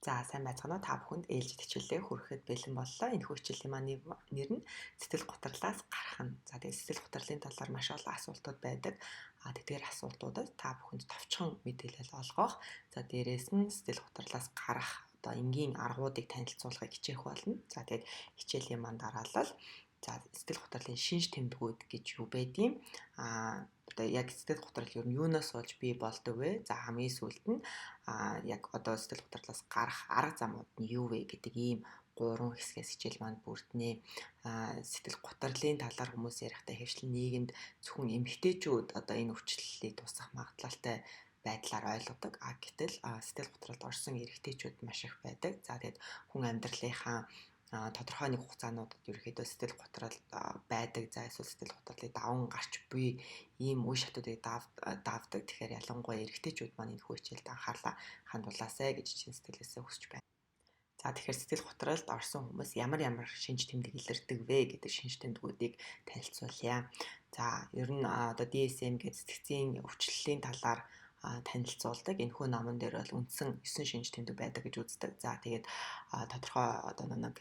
За, сайн байцгаана уу, та бүхэнд ээлжит хичээлээ хүрэхэд бэлэн боллоо. Энэхүү хичээлийн маань нэр нь сэтгэл гутралаас гарах нь. За, тэгээд сэтгэл гутралын талаар маш олон асуултууд байдаг. Тэдгээр асуултуудад та бүхэнд товчхон мэдээлэл олгох. За, дээрээс нь сэтгэл гутралаас гарах одоо энгийн аргуудыг танилцуулахыг хичээх болно. За, тэгээд хичээлийн маань дараалал за сэтгэл гутралын шинж тэмдгүүд гэж юу байдгийг, одоо яг сэтгэл гутрал ер нь юунаас болж бий болдог вэ? За, хамгийн сүүлд нь яг одоо сэтгэл гутралаас гарах арга замууд нь юу вэ гэдэг ийм гурван хэсгээс хичээл маань бүрднэ. Сэтгэл гутралын талаар хүмүүс ярихдаа хэвшлэн нийгэмд зөвхөн эмэгтэйчүүд одоо энэ өвчлөлийг тусах магадлалтай байдлаар ойлгодог. Гэтэл сэтгэл гутралд орсон эрэгтэйчүүд маш их байдаг. За, тэгээд хүн амьдралынхаа тодорхой нэг хугацаануудад ерөөхдөө сэтгэл гутрал байдаг. За, эсвэл сэтгэл гутралыг даван гарч буй ийм үе шатуудыг давдаг. Тэгэхээр ялангуяа эрэгтэйчүүд маань энэ хичээлд анхаарлаа хандуулаасай гэж чин сэтгэлээсээ хүсэж байна. За, тэгэхээр сэтгэл гутралд орсон хүмүүс ямар ямар шинж тэмдэг илэрдэг вэ гэдэг шинж тэмдгүүдийг танилцуулъя. За, ер нь одоо DSM гэдэг сэтгцийн өвчлөлийн талаар танилцуулдаг. Энэхүү номон дээр бол үндсэн 9 шинж тэмдэг байдаг гэж үздэг. За, тэгээд тодорхой одоо нэг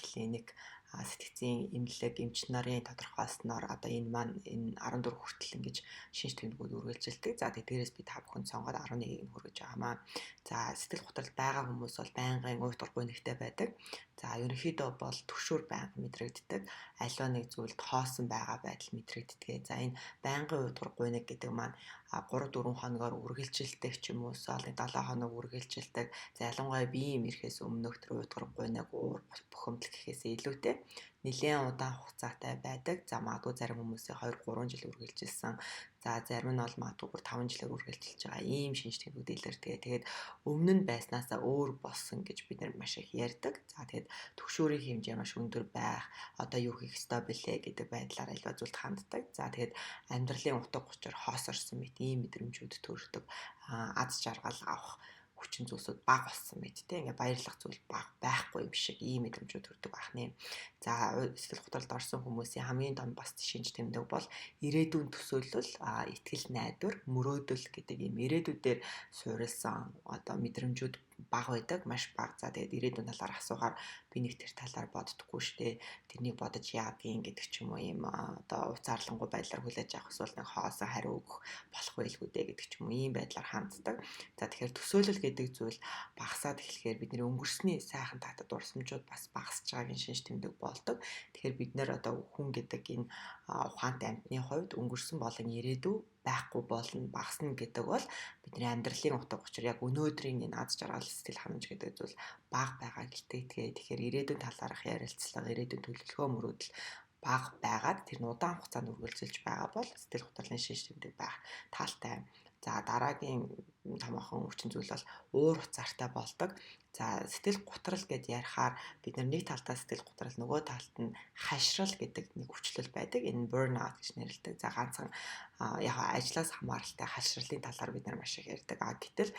клиник, сэтгцийн эмнэлэг, эмч нарын тодорхойлсноор одоо энэ маань энэ 14 хүртэл ингэж шинж тэмдгүүд үргэлжилдэг. За, тэгээд дээрээс би та бүхэнд сонгоод 11-ийг нь хүргэж байгаамаа. За, сэтгэл гутрал байгаа хүмүүс бол байнгын уйтгар гунигтай байдаг. За, ерөнхийдөө бол түгшүүр байнга мэдрэгддэг. Аливаа нэг зүйлд хоосон байгаа байдал мэдрэгддэг. За, энэ байнгын уйтгар гуниг гэдэг маань 3 4 хоногоор үргэлжилдэг ч юм уу, эсвэл 7 хоног үргэлжилдэг. За, ялангуяа бие юм ирэхээс өмнөх тэр уйтгар гуниг, уур бухимдал гэхээсээ илүүтэй нэлээн удаан хугацаатай байдаг. За, магадгүй зарим хүмүүсийн 2 3 жил үргэлжилсэн. За, зарим нь бол магадгүй бүр 5 жилээр үргэлжилж байгаа ийм шинж тэмдгүүд илэрдэг. Тэгээд өмнө нь байснаасаа өөр болсон гэж бид нар маш их ярьдаг. За, тэгээд түгшүүрийн хэмжээ маш өндөр байх, одоо юу хийх ёстой бэлээ гэдэг байдлаар аливаа зүйлд ханддаг. За, тэгээд амьдралын утга учир хоосорсон мэт ийм мэдрэмжүүд төрдөг. Аз жаргал авах хүчин зүйлсүүд бага болсон мэт, те, ингээ баярлах зүйл бага байхгүй юм шиг ийм мэдрэмжүүд төрдөг байх нэ. За, сэтгэл гутралд орсон хүмүүсийн хамгийн том бас шинж тэмдэг бол ирээдүйн төсөөлөл, итгэл найдвар, мөрөөдөл гэдэг ийм ирээдүйдээр суурилсан одоо мэдрэмжүүд бага байдаг, маш бага. За, тэгээд ирээдүйн талаар асуухаар би нэг тэр талаар боддоггүй штэ. Тэрнийг бодож яадгийн гэдэг ч юм уу, ийм одоо уцаарлангуй байдлаар хүлээж авах, эсвэл нэг хоосон хариу өгөх болох байлгүй дээ гэдэг ч юм уу, ийм байдлаар ханддаг. За, тэгэхээр төсөөлөл гэдэг зүйл багасаад эхлэхээр бидний өнгөрсний сайхан татад дурсамжууд бас багасж байгаагийн шинж тэмдэг болдог. Тэгэхээр бид нэр одоо хүн гэдэг энэ ухаантай амьтны хувьд өнгөрсөн болон ирээдүй байхгүй болно, багасна гэдэг бол бидний амьдралын утга учир, яг өнөөдрийн энэ аз жаргал, сэтгэл ханамж гэдэг зүйл бага байгаа гэлтэй. Тэгэхээр ирээдүйн талаарх ярилцлага, ирээдүйн төлөвлөгөө, мөрөөдөл бага байгаад тэр нь удаан хугацаанд үргэлжилж байгаа бол сэтгэл гутралын шинж тэмдэг байх таалтай. За, дараагийн томоохон хүчин зүйл бол уур уцаартай болдог. За, сэтгэл гутрал гэд ярихаар бид нэг талдаа сэтгэл гутрал, нөгөө талд нь хашрал гэдэг нэг өвчлөл байдаг. Энэ burnout гэж нэрлэдэг. За, ганцхан яг ажлаас хамааралтай хашралын талаар бид нар маш их ярьдаг. Гэтэл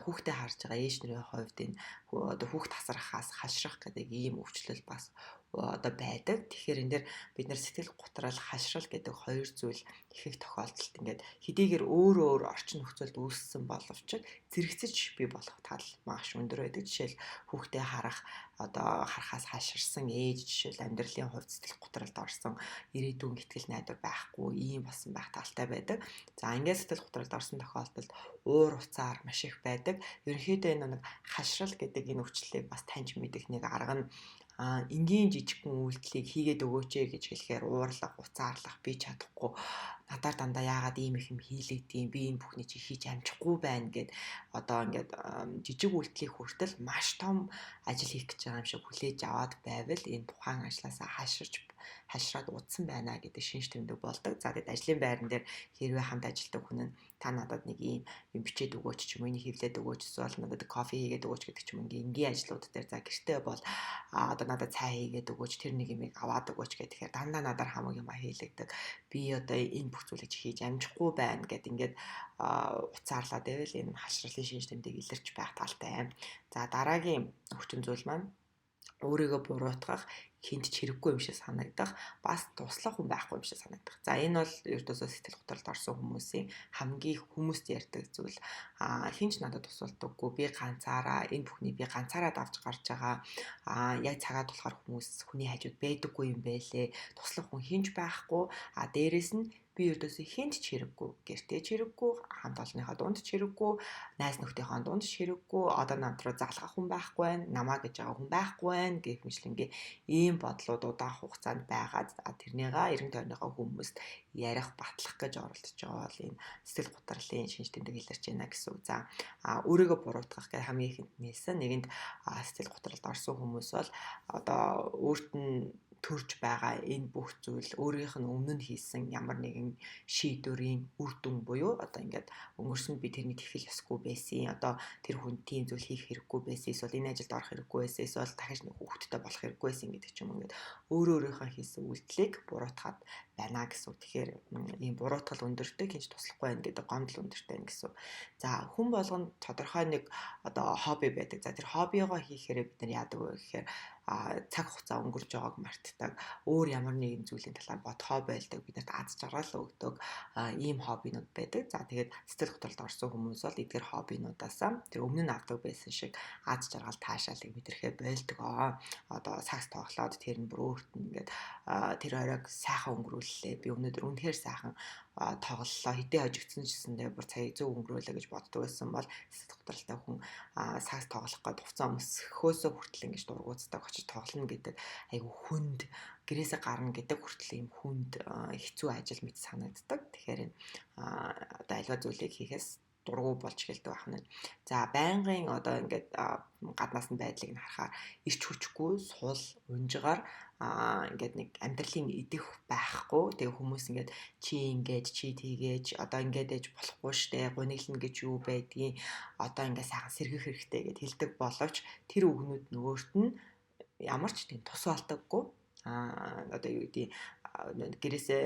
хүүхдээ харж байгаа ээж нарын хувьд энэ одоо хүүхд тасрахаас хашрах гэдэг ийм өвчлөл бас одоо байдаг. Тэгэхээр энэ дээр бид нар сэтгэл гутрал, хашрал гэдэг хоёр зүйл их их тохиолдолд ингээд хэдийгээр өөр өөр орчин нөхцөлд үүссэн боловч зэрэгцэж бий болох тал маш өндөр байдаг. Жишээл, хүүхдээ харах одоо харахаас хаширсан ээж, жишээл, амьдралын хувьд сэтгэл гутралд орсон, ирээдүйн итгэл найдвар байхгүй ийм болсон байх талтай байдаг. За, ингээд сэтгэл гутралд орсон тохиолдолд уур уцаар маш их байдаг. Ерөнхийдөө энэ нэг хашрал гэдэг энэ өвчлөлийг бас таньж мэдэх нэг арга нь энгийн жижигхэн үйлдэлийг хийгээд өгөөч ээ гэж хэлэхээр уурлах, уцаарлах, би чадахгүй, надаар дандаа яагаад ийм их юм хийлэгдэв, би энэ бүхний чи хийж амжихгүй байна гэд одоо ингээд жижиг үйлдэлийг хүртэл маш том ажил хийх гэж байгаа юм шиг хүлээж аваад байвал энэ тухайн ажлаасаа хаширч, хашраад удсан байна гэдэг шинж тэмдэг болдог. За, тэгэд ажлын байран дээр хэрвээ хамт ажилладаг хүн нь та надад нэг ийм юм бичээд өгөөч ч юм уу, энийг хэвлээд өгөөч, эсвэл надад кофе хийгээд өгөөч гэдэг ч юм, энгийн ажлууд дээр, за, гэртээ бол одоо надад цай хийгээд өгөөч, тэр нэг юмыг аваад өгөөч гэх, тэгэхээр дандаа надаар хамаг юм хийлэгдэг. Би одоо энэ бүх зүйлийг хийж амжихгүй байна гэд ингээд уцаарлаад байвал энэ хашралын шинж тэмдэг илэрч байх талтай. За, дараагийн хүчин зүйл маань Өөрийгөө буруутгах, хинт ч хэрэггүй юм шиг санагдах, бас туслах хүн байхгүй юм шиг санагдах. За, энэ бол ердөөсөө сэтгэл готролд орсон хүмүүсийн хамгийн хүмүүст ярьдаг зүйл. Хин ч надад тусалдаггүй, би ганцаараа энэ бүхнийг би ганцаараа давж гарч байгаа. Яг цагаа тулахаар хүмүүс хүний хажууд байдаггүй юм байлээ. Туслах хүн хин ч байхгүй. Дээрэс нь би ердөөсөө хинт ч хэрэггүй, гэртээ ч хэрэггүй, хамт олонныхоо дунд ч хэрэггүй, найз нөхдийнхөө дунд ч хэрэггүй, одоо над руу залгах хүн байхгүй байна, намаа гэж байгаа хүн байхгүй байна гэх мэтлэнгээ ийм бодлууд удаан хугацаанд байгаад тэрнийгаа эргэн тойрныхоо хүмүүст ярих, батлах гэж оролдож байгаа бол энэ сэтгэл гутралын шинж тэмдэг илэрч байна гэсэн үг. За, өөрийгөө буруутгах гэх хамгийн ихэнд нэлсэн. Нэгэнд сэтгэл гутралд орсон хүмүүс бол одоо өөрт нь төрж байгаа энэ бүх зүйл өөрийнх нь өмнө нь хийсэн ямар нэгэн шийдвэрийн үр дүн буюу одоо ингээд өнгөрсөнд би тэрний тэхэл ёсгүй байсан. Одоо тэр хүн тийм зүйл хийх хэрэггүй байсан. Эсвэл энэ ажилд орох хэрэггүй байсан. Эсвэл дахиж нэг хүүхэдтэй болох хэрэггүй байсан гэдэг ч юм уу, ингээд өөрөө өөрийнхөө хийсэн үйлдэлийг буруутгаад байна гэсэн үг. Тэгэхээр ийм буруутгал өндөртэй, хинч туслахгүй байна гэдэг гомдол өндөртэй байна гэсэн үг. За, хүн болгонд тодорхой нэг одоо хобби байдаг. За, тэр хоббигоо хийхээр бид нар яадаг вэ гэхээр цаг хугацаа өнгөрж байгааг мартдаг. Өөр ямар нэгэн зүйлийн талаар бодхоо байлдаг. Биднэрт аз жаргал өгдөг ийм хоббинууд байдаг. За, тэгээд сэтгэл готролд орсон хүмүүс бол эдгээр хоббинуудаас тэр өмнө нь авдаг байсан шиг аз жаргал, таашаалыг мэдрэхээ болдог. Одоо сакс тоглоод тэр нь бүр өөрт нь ингээд тэр оройг сайхан өнгөрүүллээ. Би өнөөдөр үнэхээр сайхан тоглолоо, хэдий хожигдсон ч гэсэндээ бүр цагийг зөв өнгөрөөлөө гэж боддог байсан бол сэтгэл готролтой хүн сакс тоглох гээд хувцас өмсөхөөсөө хүртэл ингэж дургуутдаг, очиж тоглоно гэдэг айгу хүнд, гэрээсээ гарна гэдэг хүртэл ийм хүнд, хэцүү ажил мэт санагддаг. Тэгэхээр энэ одоо альва зүйлийг хийхээс дургу болж эхэлдэг байх нь. За, байнгын одоо ингээд гаднаас нь байдлыг нь харахаар ирч хүчгүй, сул, унжгаар, ингээд нэг амьдралын идэх байхгүй. Тэгээ хүмүүс ингээд чи ингээд чи тийгээж одоо ингээд ээж болохгүй штэ, гуниглна гэж юу байдгийг, одоо ингээд сайхан сэргэх хэрэгтэй гэд хэлдэг боловч тэр үгнүүд нөгөөрт нь ямар ч тийм тус болдоггүй. Одоо юу гэдэг, гэрээсээ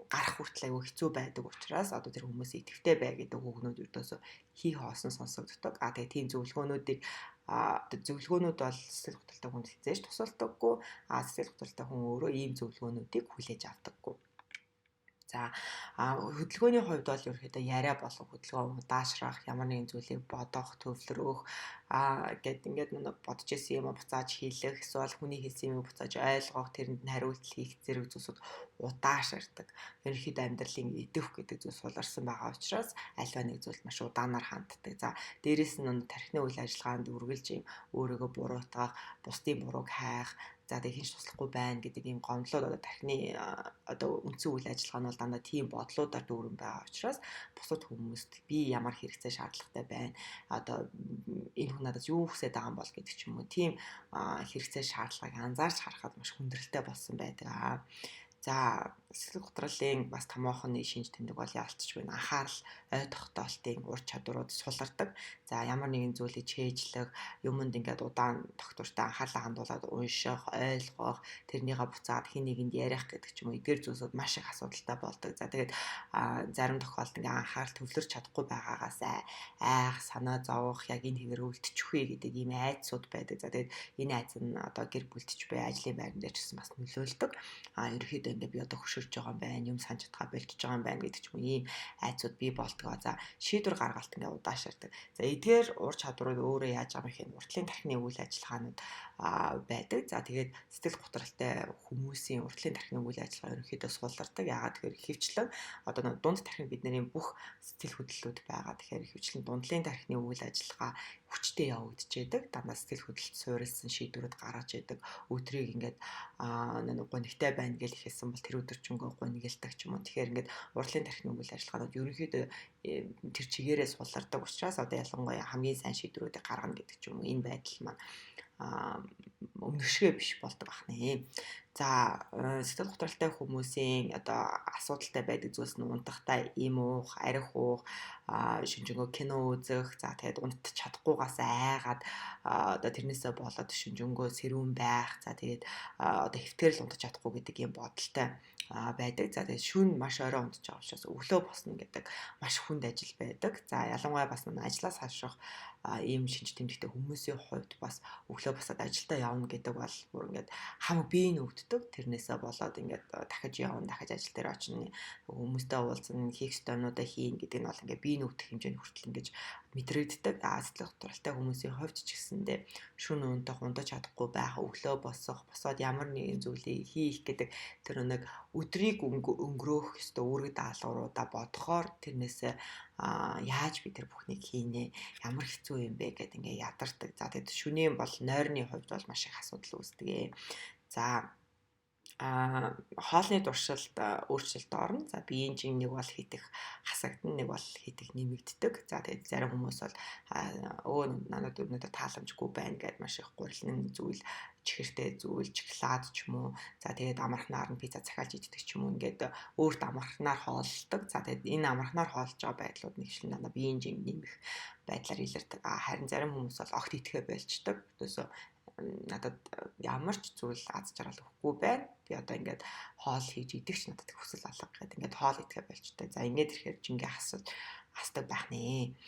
гарах хүртэл айгүй хэцүү байдаг учраас одоо тэр хүмүүс идэвхтэй бай гэдэг үгнүүд ердөөсөө хий хоосон сонсогддог. Тэгээ тийм зөвлөгөөнүүдийг одоо зөвлөгөөнүүд бол сэтгэл готролтой хүнд хэзээ ч тусалдаггүй. Сэтгэл готролтой хүн өөрөө ийм зөвлөгөөнүүдийг хүлээж авдаггүй. За, хөдөлгөөний хувьд бол ерөөхдөө яриа болон хөдөлгөөн удаашрах, ямар нэгэн зүйлийг бодох, төвлөрөх, гэд ингээд нэг бодож исэн юм буцааж хийлэх, эсвэл хүний хэлсэн юмыг буцааж ойлгох, тэрэнд нь хариулт хийх зэрэг зүйлсүүд удаашрдаг. Ерөнхийдөө амьдралын идэвх гэдэг зүйл суларсан байгаа учраас альва нэг зүйлд маш удаанаар ханддаг. За, дээрэс нь тархины үйл ажиллагаанд үргэлж юм өөрийгөө буруутгах, бусдын бурууг хайх, за тэг хинч туслахгүй байна гэдэг ийм гомдлууд одоо тархины одоо үндсэн үйл ажиллагаа нь бол дандаа тийм бодлуудаар дүүрэн байгаа учраас бусад хүмүүст би ямар хэрэгцээ шаардлагатай байна, одоо энэ хүн надаас юу хүсэж байгаа юм бол гэдэг ч юм уу, тийм хэрэгцээ шаардлагыг анзаарч харахад маш хүндрэлтэй болсон байдаг. За, сэтгэл готролын бас томоохон шинж тэмдэг бол яалтч буй анхаарал, ой тогтоолтын ур чадварууд сулардаг. За, ямар нэгэн зүйлийг чэйжлэх, юмд ингээд удаан тогтвортой анхаарлаа хандуулад унших, ойлгох, тэрнийгээ буцаад хин нэгэнд ярих гэдэг ч юм уу, эдгээр зүйлсүүд маш их асуудалтай болдог. За, тэгээд зарим тохиолдолд ингээд анхаарал төвлөрч чадахгүй байгаагаас айх, санаа зовох, яг энэ хэвээр үлдчих вэ гэдэг ийм айдсууд байдаг. За, тэгээд энэ айдас нь одоо гэр бүлд ч бай, ажлын байран дээр ч гэсэн бас нөлөөлдөг. Ерөнхийдөө ингээд би одоо хөшөрч байгаа юм байна, юм санаж чадхаа болчихж байгаа юм байна гэдэг ч юм уу, ийм айдсууд бий болдгоо. За, шийдвэр гаргалт ингээд удаашрдаг. За, эдгээр ур чадварууд өөрөө яаж байгаа юм бэ? Уртлын тархины үйл ажиллагаанууд байдаг. За, тэгээд сэтгэл готролтой хүмүүсийн уртлын тархины үйл ажиллагаа ерөнхийдөө сулардаг. Яагаад тэгэхээр ихэвчлэн одоо дунд тархинд бидний бүх сэтгэл хөдлөлүүд байгаа. Тэгэхээр ихэвчлэн дундлын тархины үйл ажиллагаа хүчтэй явагдчихэдэг. Дандаа сэтгэл хөдлөлт суурилсан шийдвэрүүд гаргаж идэг. Өдрийг ингээд нэг гунигтай байна гэж хэлсэн бол тэр өдөржингөө гунигэлдэг ч юм уу. Тэгэхээр ингээд урлагийн тархины үйл ажиллагаанууд ерөнхийдөө тэр чигээрээ сулардаг учраас одоо ялангуяа хамгийн сайн шийдвэрүүдийг гаргана гэдэг ч юм уу, энэ байдал маань өмнөшгөө биш болдог бахнэ. За, сэтгэл готролтой хүмүүсийн одоо асуудалтай байдаг зүйлс нь унтахтаа им уух, арх уух, шүнжэнгөө кино үзэх, за тэгээд унтж чадахгүйгаас айгаад одоо тэрнээсээ болоод шүнжэнгөө сэрүүн байх, за тэгээд одоо хэвтээр л унтаж чадахгүй гэдэг ийм бодолтой байдаг. За, тэгээд шүн маш орой унтж байгаа учраас өглөө босно гэдэг маш хүнд ажил байдаг. За, ялангуяа бас ажлаас хашрах Ийм шинж тэмдэгтэй хүмүүсийн хувьд бас өглөө босоод ажилдаа явна гэдэг бол бүр ингээд хамаг бие нь өвддөг. Тэрнээсээ болоод ингээд дахиж явна, дахиж ажил дээр очино, хүмүүстэй уулзна, хийх ёстой юмнуудаа хийн гэдэг нь бол ингээд бие нь өвдөх хэмжээнд хүртэл ингэж мэдрэгддэг. Сэтгэл готролтой хүмүүсийн хувьд ч гэсэндээ шөнө унтах, унтаж чадахгүй байх, өглөө босох, босоод ямар нэгэн зүйлийг хийх гэдэг тэр нэг өдрийг өнгөрөөх ёстой үүрэг даалгавруудаа бодохоор тэрнээсээ яаж би тэр бүхнийг хийнэ, ямар хэцүү юм бэ гэд ингээ ядардаг. За тэгэд шүнийн бол нойрны хувьд бол маш их асуудал үүсдэг. За хоолны туршилт өөрчлөлт орно. За биеийн жин нэг бол хитэх хасагдана, нэг бол хитэх нэмэгддэг. За тэгээд зарим хүмүүс бол өө надад өнөөдөр тааламжгүй байна гэд маш их гурилан зүйл, чихэртэй зүйл, шоколад ч юм уу. За тэгээд амархнаар нь пицца захиалж иддэг ч юм уу. Ингээд өөрт амархнаар хооллодог. За тэгээд энэ амархнаар хоолж байгаа байдлууд нэг шин дандаа биеийн жин нэмэх байдлаар илэрдэг. Харин зарим хүмүүс бол огт идэхэ болчдөг. Өдөөсөө надад ямар ч зүйл аз жаргал өгөхгүй байна. Би одоо ингээд хоол хийж идэх ч надад хүсэл алга гэдэг. Ингээд хоол идэхэ болчтой. За ингээд ирэхээр жингээ хасдаг байх нэ.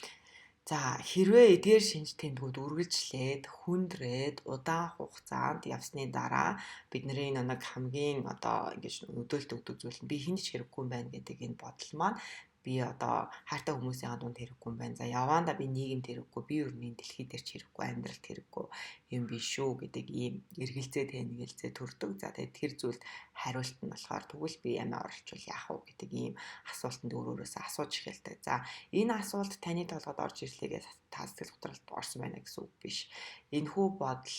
За хэрвээ эдгээр шинж тэмдгүүд үргэлжлээд хүндрээд удаан хугацаанд явсны дараа бидний нэг хамгийн одоо ингэж нөдөөлт өгдөг зүйл нь би хэнд ч хэрэггүй юм байна гэдэг энэ бодол маань би одоо хайртай хүмүүсийн дунд хэрэггүй юм байна. За яваандаа би нийгэмд хэрэггүй, би ер нь дэлхий дээр ч хэрэггүй, амьдралд хэрэггүй юм биш шүү гэдэг ийм эргэлзээ тэнэгэлзээ төрдөг. За тэгээд тэр зүйлд хариулт нь болохоор тэгвэл би амиа оруулчвал яах вэ гэдэг ийм асуултанд өөр өөрөөсөө асууж эхэлдэг. За энэ асуулт таны толгойд орж ирлээгээ та сэтгэл готролд орсон байна гэсэн үг биш. Энэхүү бодол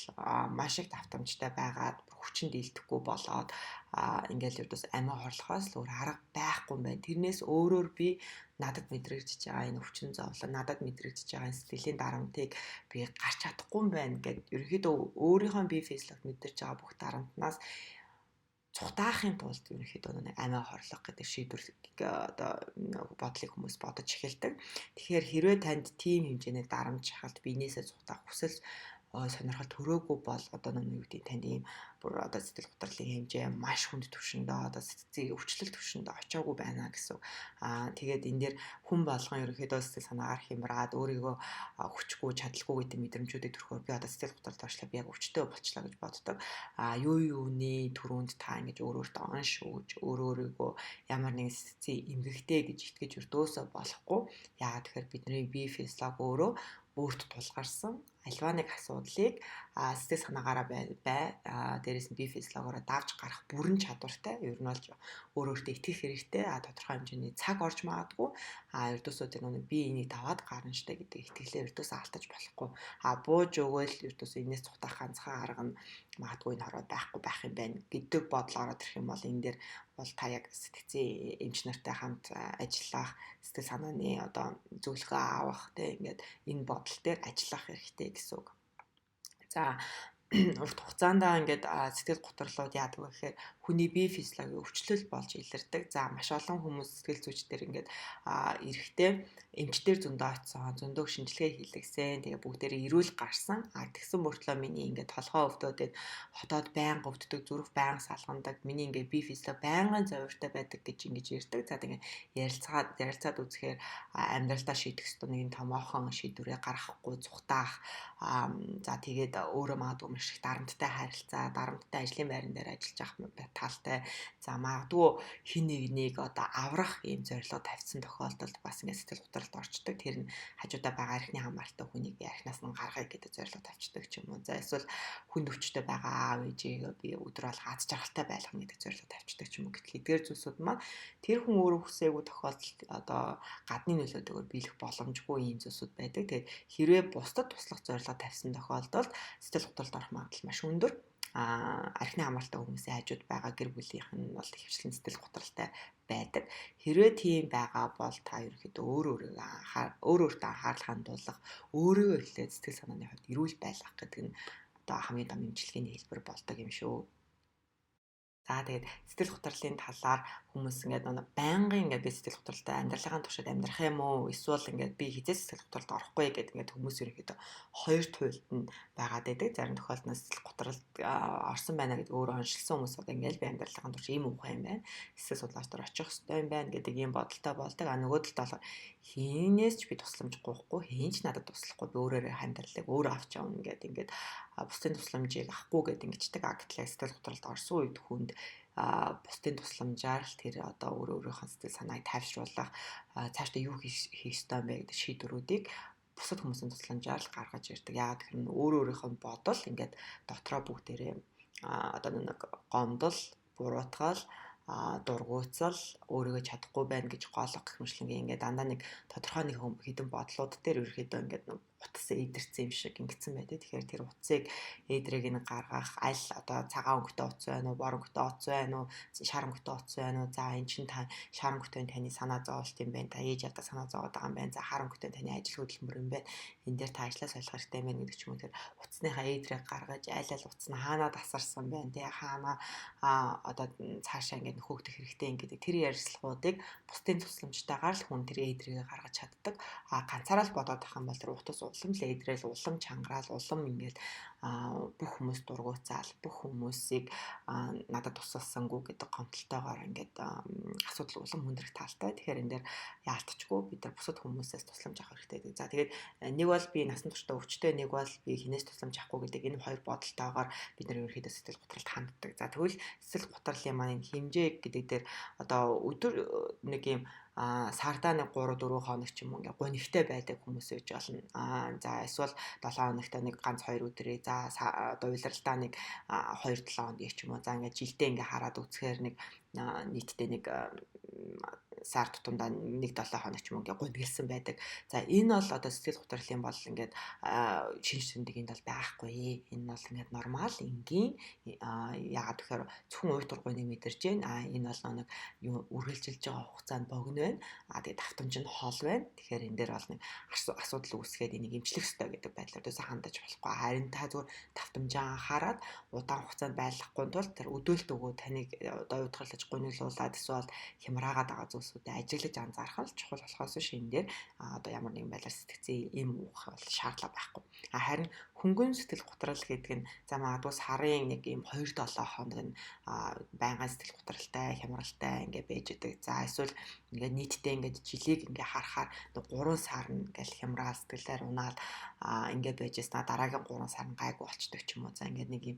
маш их давтамжтай байгаад хүчин дийлдэхгүй болоод ингээл ердөөс амиа хорлохоос л өөр арга байхгүй юм байна. Тэрнээс өөрөөр би надад мэдрэгдэж байгаа энэ өвчин зовлон, надад мэдрэгдэж байгаа энэ сэтгэлийн дарамтыг би гарч чадахгүй юм байна гэд ерөнхийдөө өөрийнхөө бие физиологт мэдэрч байгаа бүх дарамтнаас цухтаахын тулд ерөнхийдөө нэг амиа хорлох гэдэг шийдвэр одоо бодлыг хүмүүс бодож эхэлдэг. Тэгэхээр хэрвээ танд тийм хэмжээний дарамт шахалт биенээсээ цухтаах хүсэл сонирхол төрөөгүй бол одоо нэг юу гэдэг танд ийм бүр одоо сэтгэл готрлын хэмжээ маш хүнд түвшиндээ одоо сэтгцийн өвчлөл түвшиндээ очиагүй байна гэсэн. Тэгээд энэ дээр хүн болгон ерөнхийдөө сэтгэл санаагаар хямраад өөрийгөө хүчгүй чадалгүй гэдэг мэдрэмжүүдийг төрөхөөр би одоо сэтгэл готролд орчлоо, би яг өвчтөй болчлоо гэж боддог. Юу юуны түрүүнд та ингэж өөр өөртөө онш өгж өөр өөрийгөө ямар нэгэн сэтгцийн эмгэгтэй гэж итгэж өрдөөсөө болохгүй. Яагаад тэгэхээр бидний бие физиолог өөрөө өөрт тулгарсан альва нэг асуудлыг сэтгэл санаагаараа бай дээрээс нь бие физиологоороо давж гарах бүрэн чадвартай. Ер нь бол өөр өөртөө итгэх хэрэгтэй. Тодорхой хэмжээний цаг орж магадгүй. Ердөөсөө тэр нэг би энийг даваад гарна штэ гэдэг итгэлээ ердөөсөө алдаж болохгүй. Бууж өгөөл ердөөсөө энэс цухтах ганцхан арга нь магадгүй энэ хороод байхгүй байх юм байна гэдэг бодол ороод ирэх юм бол энэ дээр бол та яг сэтгцийн эмч нартай хамт ажиллах, сэтгэл санааны одоо зөвлөгөө авах тэ ингээд энэ бодол дээр ажиллах хэрэгтэй гэсэн үг. За урт хугацаанд ингээд сэтгэл готрлууд яадаг вэ гэхээр хүний бие физиологийн өвчлөл болж илэрдэг. За маш олон хүмүүс сэтгэл зүйчдэр ингээд эрэхтэй эмчдэр зөндөө очсон, зөндөө шинжилгээ хийлгэсэн. Тэгээ бүгдээрээ эрүүл гарсан. Тэгсэн мөртлөө миний ингээд толгой өвдөд, хотоод байнга өвддөг, зүрх байнга салгандаг, миний ингээд бие физиолог байнгын зовиртой байдаг гэж ингэж ярьдаг. За тэгээ ярилцаад үзэхээр амьдралдаа шийдэх ёстой нэгэн томоохон шийдвэрээ гаргахгүй зүхтаах. За тэгээд өөрөө магадгүй маш их дарамттай харилцаа, дарамттай ажлын байран дээр ажиллаж явах талтай. За магадгүй хин нэгнийг одоо аврах ийм зорилго тавьсан тохиолдолд бас ингээд сэтгэл готролд орчдөг. Тэр нь хажуудаа байгаа архины хамааралтай хүнийг би архинаас нь гаргая гэдэг зорилго тавьчихдаг ч юм уу. За эсвэл хүнд өвчтөй байгаа аав ээжийг би өдөр болго аз жаргалтай байлгана гэдэг зорилго тавьчихдаг ч юм уу. Гэтэл эдгээр зүйлсүүд маань тэр хүн өөрөө хүсээгүй тохиолдолд одоо гадны нөлөөтэйгээр биелэх боломжгүй ийм зүйлсүүд байдаг. Тэгээд хэрвээ бусдад туслах зорилго тавьсан тохиолдолд сэтгэл готролд орох магадлал маш өндөр. Архины хамааралтай хүмүүсийн хажууд байгаа гэр бүлийнх нь бол ихэвчлэн сэтгэл готролтой байдаг. Хэрвээ тийм байгаа бол та ерөнхийдөө өөр өөртөө анхаарал хандуулах, өөрийгөө эхлээд сэтгэл санааны хувьд эрүүл байлгах гэдэг нь одоо хамгийн том эмчилгээний хэлбэр болдог юм шүү. За тэгээд сэтгэл гутралын талаар хүмүүс ингээд нэг байнгын ингээд би сэтгэл гутралтай амьдралынхаа туршид амьдрах юм уу? Эсвэл ингээд би хизээ сэтгэл гутралд орохгүй гэдэг ингээд хүмүүс ерөнхийдөө хоёр туйлд нь байгаад байдаг. Зарим тохиолдолд сэтгэл гутралд орсон байна гэдэг өөрөө оншилсан хүмүүс одоо ингээд би амьдралынхаа турш ийм ухаан юм байна. Сэтгэл судлаач нар очих ёстой юм байна гэдэг ийм бодолтой болдог. А нөгөө талд болохоор хинээс ч би тусламж гуйхгүй, хин ч надад туслахгүй, би өөрөөрөө амьдралыг өөрөө авч явна гэдэг ингээд бусдын тусламжийг авахгүй гэдэг ингэждэг. А гэтэл сэтгэл гутралд орсон үед хүнд бусдын тусламжаар л тэр одоо өөрөө өөрийнхөө сэтгэл санааг тайвшруулах, цаашдаа юу хийх ёстой юм бэ гэдэг шийдвэрүүдийг бусад хүмүүсийн тусламжаар л гаргаж ирдэг. Яагаад гэхээр өөрөө өөрийнхөө бодол ингээд дотроо бүгдээрээ одоо нэг гомдол, буруутгал, дургуутсал, өөрийгөө чадахгүй байна гэж гоолох гэх мэтлэнгийн ингээд дандаа нэг тодорхой нэг хэдэн бодлууд дээр ерөөхдөө ингээд утас эдэрсэн юм шиг ингэсэн байдаг. Тэгэхээр тэр утсыг эдрийг нь гаргах аль одоо цагаан өнгөтэй утас байна уу, бор өнгөтэй утас байна уу, шар өнгөтэй утас байна уу? За эн чинь та шар өнгөтэй нь таны санаа зоволт юм байна. Та ээж авдаа санаа зовоод байгаа юм байна. За хар өнгөтэй таны ажил хөдөлмөр юм байна. Энэ дээр та ажлаа солих хэрэгтэй юм байна гэдэг ч юм уу. Тэр утасныхаа эдрийг гаргаж аль аль утас нь хаанаа тасарсан байна те, хаанаа одоо цаашаа ингээд нөхөөгдөх хэрэгтэй юм гэдэг тэр ярилцлагуудыг бусдын тусламжтайгаар л хүн тэр эдрийг гаргаж чаддаг. А ганцаараа л бодоод байх юм бол тэр утас улам л эдрээл, улам чангараал, улам ингээд бүх хүмүүс дургуутсаал, бүх хүмүүсийг надад тусалсангүй гэдэг гомдолтойгоор ингээд асуудал улам хүндрэх талтай. Тэгэхээр энэ дээр яалтчгүй бид нар бусад хүмүүсээс тусламж авах хэрэгтэй. За тэгээд нэг бол би насан туршдаа өвчтэй, нэг бол би хинээс тусламж авахгүй гэдэг энэ хоёр бодолтойгоор бид нар ерөнхийдөө сэтгэл готролд ханддаг. За тэгвэл сэтгэл гутралын маань энэ хэмжээ гэдэг дээр одоо өдөр нэг юм сардаа нэг 3 4 хоног ч юм уу ингээ гунигтай байдаг хүмүүс байж болно. За эсвэл 7 хоногт нэг ганц 2 өдрээ, за одоо улиралдаа нэг 2 7 хоногийг ч юм уу. За ингээ жилдээ ингээ хараад үзэхээр нэг нийтдээ нэг сар тутамдаа 1 7 хоног ч юм уу ингээ гунигэлсэн байдаг. За энэ бол одоо сэтгэл гутралын бол ингээд шинж тэмдэг энд бол байхгүй. Энэ бол ингээд нормал, энгийн. Яагаад гэхээр зөвхөн уйтгар гуниг мэдэрч байна. Энэ бол нэг юу үргэлжилж байгаа хугацаанд богино байна. Тэгээд давтамж нь хол байна. Тэгэхээр энэ дээр бол нэг асуудал үүсгээд энийг эмчлэх ёстой гэдэг байдлаар төсөө хандаж болохгүй. Харин та зүгээр давтамжаа анхаарад удаан хугацаанд байлгахгүй тул тэр өдөөлт өгөө таныг одоо уйтгарлаж гуниглуулад эсвэл хямраагаад байгаа зүйлсүүдэд ажиглаж анзаарах нь чухал болохоос биш энэ дээр одоо ямар нэгэн байдлаар сэтгцэн эм уух бол шаардлага байхгүй. Харин хөнгөн сэтгэл гутрал гэдэг нь за магадгүй сарын нэг ийм 2 7 хоног нь байнгын сэтгэл гутралтай, хямралтай ингээ байж идэг. За эсвэл ингээ нийтдээ ингээ жилийг ингээ харахаар 3 сар нь ингээл хямраал сэтгэлээр унаал ингээ байжсэн. Дараагийн 3 сар нь гайгүй болчдөг ч юм уу. За ингээ нэг ийм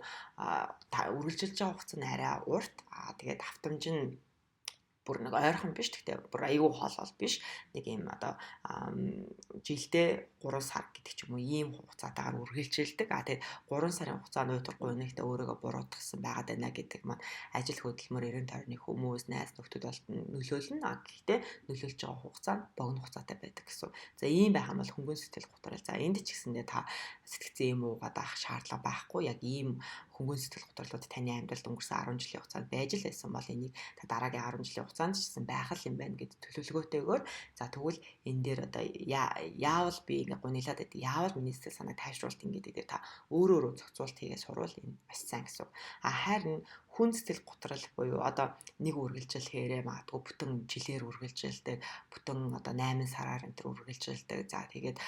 үргэлжилж байгаа хугацаа нь арай урт. Тэгээд давтамж нь бүр нэг ойрхон биш, гэхдээ бүр айгүй хоол бол биш. Нэг юм одоо жилдээ 3 сар гэдэг ч юм уу ийм хугацаатаагаар үргэлжилдэг. Тэгээд 3 сарын хугацаанд уйтгар гуйнагтай өөрийгөө буруутгасан байгаад байна гэдэг маань ажил хөдөлмөр 90 тойрны хүмүүс, найз нөхдөд болд нөлөөлнө. Гэхдээ нөлөөлж байгаа хугацаа нь богино хугацаатай байдаг гэсэн. За ийм байх юм бол хөнгөн сэтгэл гутрал. За энд ч гэсэндээ та сэтгцэн юм уугаад авах шаардлага байхгүй. Яг ийм хөнгөн сэтгэл гутралууд таны амьдралд өнгөрсөн 10 жилийн хугацаанд байж л байсан бол энийг та дараагийн 10 жилийн хугацаанд ч гэсэн байх л юм байна гэд төлөвлөгөөтэйгээр за тэгвэл энэ дээр одоо яавал би ингээ гуниглаад байд, яавал миний сэтгэл санааг тайвшруулт ингээ гэдэг дээр та өөрөө өөрөө зохицуулт хийгээ сурвал энэ маш сайн гэсэн. Харин хүн сэтгэл гутрал буюу одоо нэг үргэлжил хэрэг магадгүй бүтэн жилээр үргэлжилдэг, бүтэн одоо 8 сараар энэ төр үргэлжилдэг. За тэгээд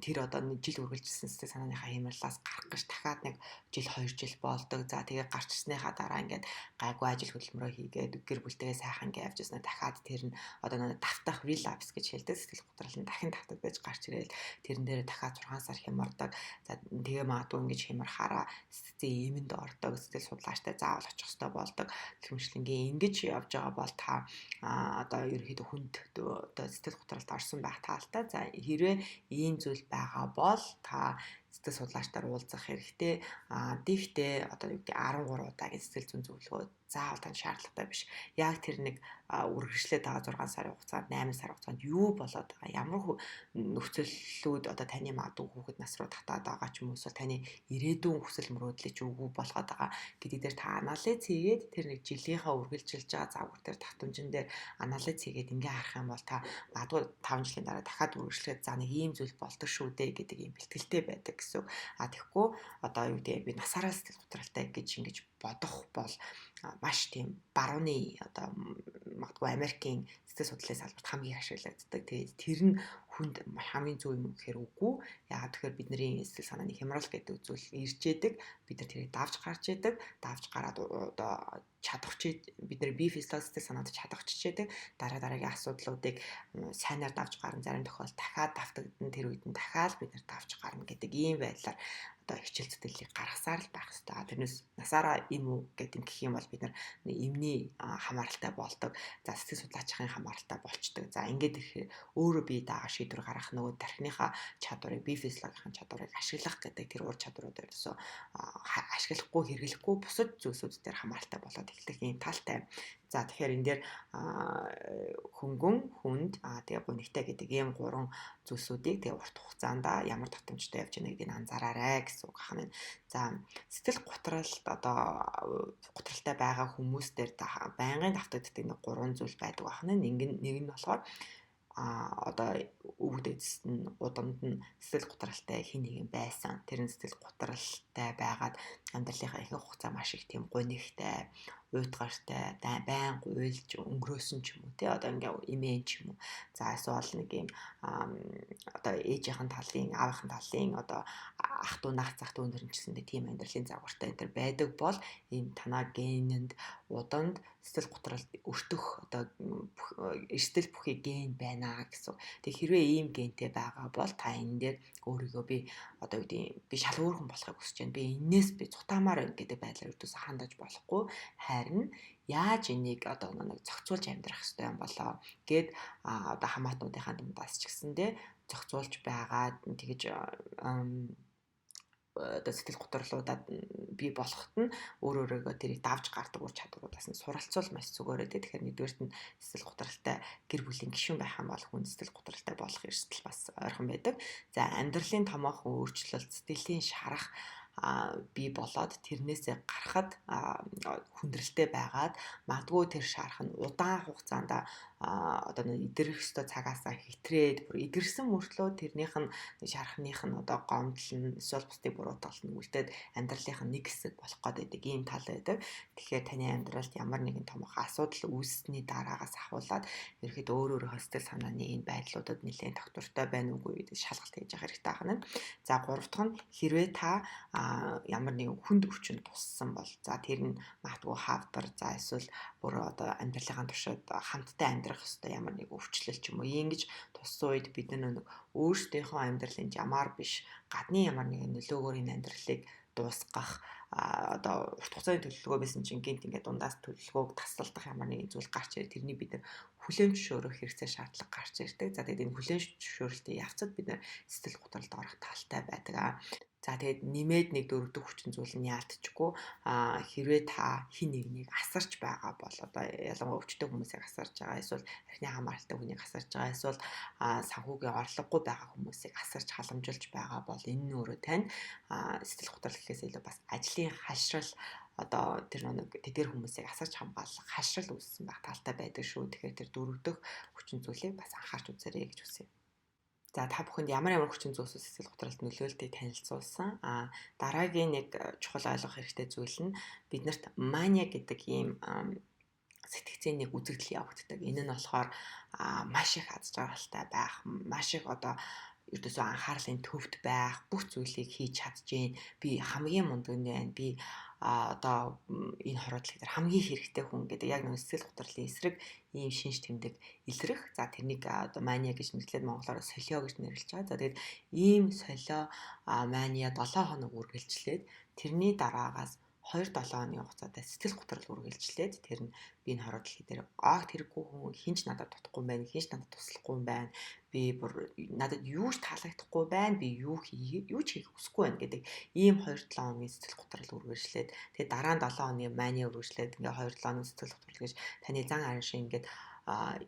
тэр одоо нэг жил үргэлжилсэн сэтгэл санааныхаа хямралаас гарах гэж дахиад нэг жил 2 жил болдог. За тэгээд гарч ирснийхаа дараа ингээд гайгүй ажил хөдөлмөрөө хийгээд гэр бүлтэйгээ сайхан ингээд явж байснаа дахиад тэр нь одоо нэг давтах relapse гэж хэлдэг. Сэтгэл гутрал нь дахин давтад байж гарч ирээл тэрэн дээр дахиад 6 сар хямардаг. За тэгээ магадгүй ингэж хямархаараа сэтгэцийн эмэнд ордог, сэтгэл судлаачтай заавал очих ёстой болдог. Гэх мэтлэнгийн ингэж явж байгаа бол та одоо ерөнхийдөө хүнд одоо сэтгэл гутралд орсон байх таалтай. За хэрвээ ийм зүйл байгаа бол та сэтгэл судлаачдаар уулзах хэрэгтэй. Дэгтээ одоо юу гэдэг 13 удаагийн сэтгэл зүйн зөвлөгөө заавал танд шаардлагатай биш. Яг тэр нэг үргэлжлээд байгаа 6 сарын хугацаанд, 8 сарын хугацаанд юу болоод байгаа, ямар нөхцөллүүд одоо таны магадгүй хүүхэд нас руу татаад байгаа ч юм уу, эсвэл таны ирээдүйн хүсэл мөрөөдлийг ч үгүй болгоод байгаа гэдэг дээр та анализ хийгээд тэр нэг жилийнхаа үргэлжилж байгаа загвар дээр давтамжин дээр анализ хийгээд ингээ харах юм бол та магадгүй 5 жилийн дараа дахиад үргэлжлээд за нэг ийм зүйл болдог шүү дээ гэдэг ийм бэлтгэлтэй байдаг гэсэн. Тэгэхгүй одоо юу гэдэг би насаараа сэтгэл готралтай гэж ингэж бодох бол маш тийм барууны одоо магадгүй Америкийн сэтгэл судлалын салбарт хамгийн их ашиглагддаг. Тэгээд тэр нь хүнд хамгийн зөв юм гэхээр үгүй. Яагаад тэгэхээр бидний сэтгэл санааны хямрал гэдэг зүйл ирж яадаг. Бид нар тэрийг давж гарч яадаг. Давж гараад одоо чадах бид нар бие физиологи сэтгэл санаад чадах чичээдэг. Дараа дараагийн асуудлуудыг сайнаар давж гарна. Зарим тохиолдолд дахиад давтагдана. Тэр үед нь дахиад бид нар давж гарна гэдэг ийм байдлаар одоо хичээл зүтгэлийг гаргасаар л байх хэрэгтэй. Тэрнээс насаараа им үү гэдэг юм гэх юм бол бид нар эмний хамааралтай болдог. За сэтгэл судлаачийн хамааралтай болчдөг. За ингээд ирэхээр өөрөө бие даага шийдвэр гаргах нөгөө тархиныхаа чадварыг, бие физиологийн чадварыг ашиглах гэдэг тэр ур чадварууд ерөөсөө ашиглахгүй, хэрэглэхгүй бусад зүйлсүүд дээр хамааралтай болоод эхлэх ийм талтай. За тэгэхээр энэ дээр хөнгөн, хүнд, тэгээ гунигтай гэдэг ийм гурван зүйлсүүдийг тэгээ урт хугацаанд ямар татамжтай явж байгаа гэдгийг анзаараарай гэсэн үг ахна. За сэтгэл готролд одоо готролтой байгаа хүмүүс дээр байнгын давтагддаг нэг гурван зүйл байдаг ахна. Нэг нь болохоор одоо өвөг дээдэс нь удамд нь сэтгэл готралтай хин нэгэн байсан. Тэр нь сэтгэл готралтай байгаад амьдралынхаа ихэнх хугацаа маш их тийм гунигтай, уйтгартай, байнга уйлж өнгөрөөсөн ч юм уу тий, одоо ингээ имэн ч юм уу. За эсвэл нэг юм одоо ээжийнхэн талын, аавынхан талын одоо ах дүү нах зах дүү нэр нь ч гэсэндээ тийм амьдралын загвартай энэ төр байдаг бол ийм танаа генэнд удамд сэтгэл готрол өртөх одоо эрсдэл бүхий ген байна гэсэн. Тэг хэрвээ ийм гентэй байгаа бол та энэ дээр өөрийгөө би одоо юу гэдэг би шал өөр хүн болохыг хүсэж байна. Би энээс би цутаамаар байна гэдэг байдлаар ердөөсөө хандаж болохгүй. Харин яаж энийг одоо нэг зохицуулж амьдрах хэрэгтэй юм болоо гэд одоо хамаатнуудынхаа дундаас ч гэсэндээ зохицуулж байгаа тэгэж одоо сэтгэл готрлуудад бий болоход нь өөр өөрөөгөө тэрийг давж гардаг ур чадваруудаас нь суралцвал маш зүгээрээ. Тэгэхээр нэгдүгээрт нь сэтгэл готролтой гэр бүлийн гишүүн байх юм бол хүн сэтгэл готролтой болох эрсдэл бас ойрхон байдаг. За амьдралын томоохон өөрчлөлт, сэтгэлийн шарах бий болоод тэрнээсээ гарахад хүндрэлтэй байгаад магадгүй тэр шарах нь удаан хугацаанд одоо нэг идэрэх ёстой цагаасаа хитрээд бүр идэрсэн мөртлөө тэрнийх нь шархных нь одоо гомдол нь эсвэл бусдыг буруутгал нь үлдээд амьдралынх нь нэг хэсэг болох гээд байдаг ийм тал байдаг. Тэгэхээр таны амьдралд ямар нэгэн томоохон асуудал үүссэний дараагаас ахуулаад ерөөхдөө өөр өөрийнхөө сэтгэл санааны энэ байдлуудад нэлээд тогтвортой байна уугүй гэдэг шалгалт хийж явах хэрэгтэй байна. За гурав дахь нь хэрвээ та ямар нэгэн хүнд өвчин туссан бол за тэр нь магадгүй хавдар, за эсвэл бүр одоо амьдралынхаа туршид хамтдаа амьдрах ёстой ямар нэг өвчлөл ч юм уу ингэж туссан үед бид нэг өөрсдийнхөө амьдралын жамаар биш гадны ямар нэгэн нөлөөгөөр энэ амьдралыг дуусгах одоо урт хугацааны төлөвлөгөө байсан чинь гинт ингээд дундаас төлөвлөгөөг тасалдах ямар нэгэн зүйл гарч ирээ. Тэрний бид нар хүлээн зөвшөөрөх хэрэгцээ шаардлага гарч ирдэг. За тэгээд энэ хүлээн зөвшөөрөлтийн явцад бид нар сэтгэл готролд орох талтай байдаг. За тэгээд нэмээд нэг дөрөв дэх хүчин зүйл нь яалтчгүй хэрвээ та хин нэгнийг асарч байгаа бол одоо ялангуяа өвчтөй хүмүүсийг асарч байгаа, эсвэл архины хамааралтай хүнийг асарч байгаа, эсвэл санхүүгийн орлогогүй байгаа хүмүүсийг асарч халамжилж байгаа бол энэ нь өөрөө танд сэтгэл готрол гэхээс илүү бас ажлын хашрал одоо тэр нэг тэдгэр хүмүүсийг асарч хамгаалах хашрал үүссэн байх талтай байдаг шүү. Тэгэхээр тэр дөрөв дэх хүчин зүйлийг бас анхаарч үзээрэй гэж хүсье. За та бүхэнд ямар ямар хүчин зүйлсүүд сэтгэл готролд нөлөөлтийг танилцуулсан. Дараагийн нэг чухал ойлгох хэрэгтэй зүйл нь биднэрт мания гэдэг ийм сэтгцийн нэг үзэгдэл явагддаг. Энэ нь болохоор маш их аз жаргалтай байх, маш их одоо ердөөсөө анхаарлын төвд байх, бүх зүйлийг хийж чадж гин. Би хамгийн мундаг нь байна. Би одоо энэ хороодлыг дээр хамгийн хэрэгтэй хүн гэдэг яг нэг сэтгэл готрлын эсрэг ийм шинж тэмдэг илрэх. За тэрнийг одоо мания гэж нэрлээд монголоор солио гэж нэрлэж байгаа. За тэгээд ийм солио мания 7 хоног үргэлжлээд тэрний дараагаас 2-7 хоногийн хугацаатай сэтгэл готрол үргэлжлээд тэр нь би энэ хороо дэлхий дээр огт хэрэггүй хүн, хинч надад дутахгүй юм байна, хинч надад туслахгүй юм байна, би бүр надад юу ч таалагдахгүй байна, би юу ч хийх хүсэхгүй байна гэдэг ийм 2-7 хоногийн сэтгэл готрол үргэлжлээд тэгээд дараа нь 7 хоногийн мания үргэлжлээд ингээ 2-7 хоногийн сэтгэл готрол гэж таны зан араншин ингээд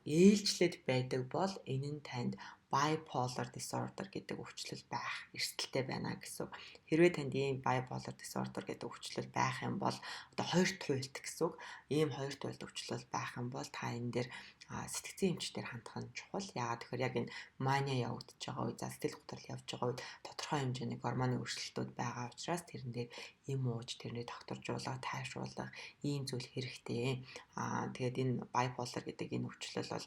ээлжлээд байдаг бол энэ нь танд bipolar disorder гэдэг өвчлөл байх эрсдэлтэй байна гэсэн. Хэрвээ танд ийм bipolar disorder гэдэг өвчлөл байх юм бол одоо хоёр туйлт гэсэн үг. Ийм хоёр туйлт өвчлөл байх юм бол та энэ дээр сэтгэцийн эмчээр хандах нь чухал. Яагаад тэгэхээр яг энэ мания явагдаж байгаа үед, за сэтгэл готрол явж байгаа үед тодорхой хэмжээний гормоны өөрчлөлтүүд байгаа учраас тэрэн дээр эм ууж, тэрний тогтворжуулах, тайвшруулах ийм зүйл хэрэгтэй. Тэгээд энэ bipolar гэдэг энэ өвчлөл бол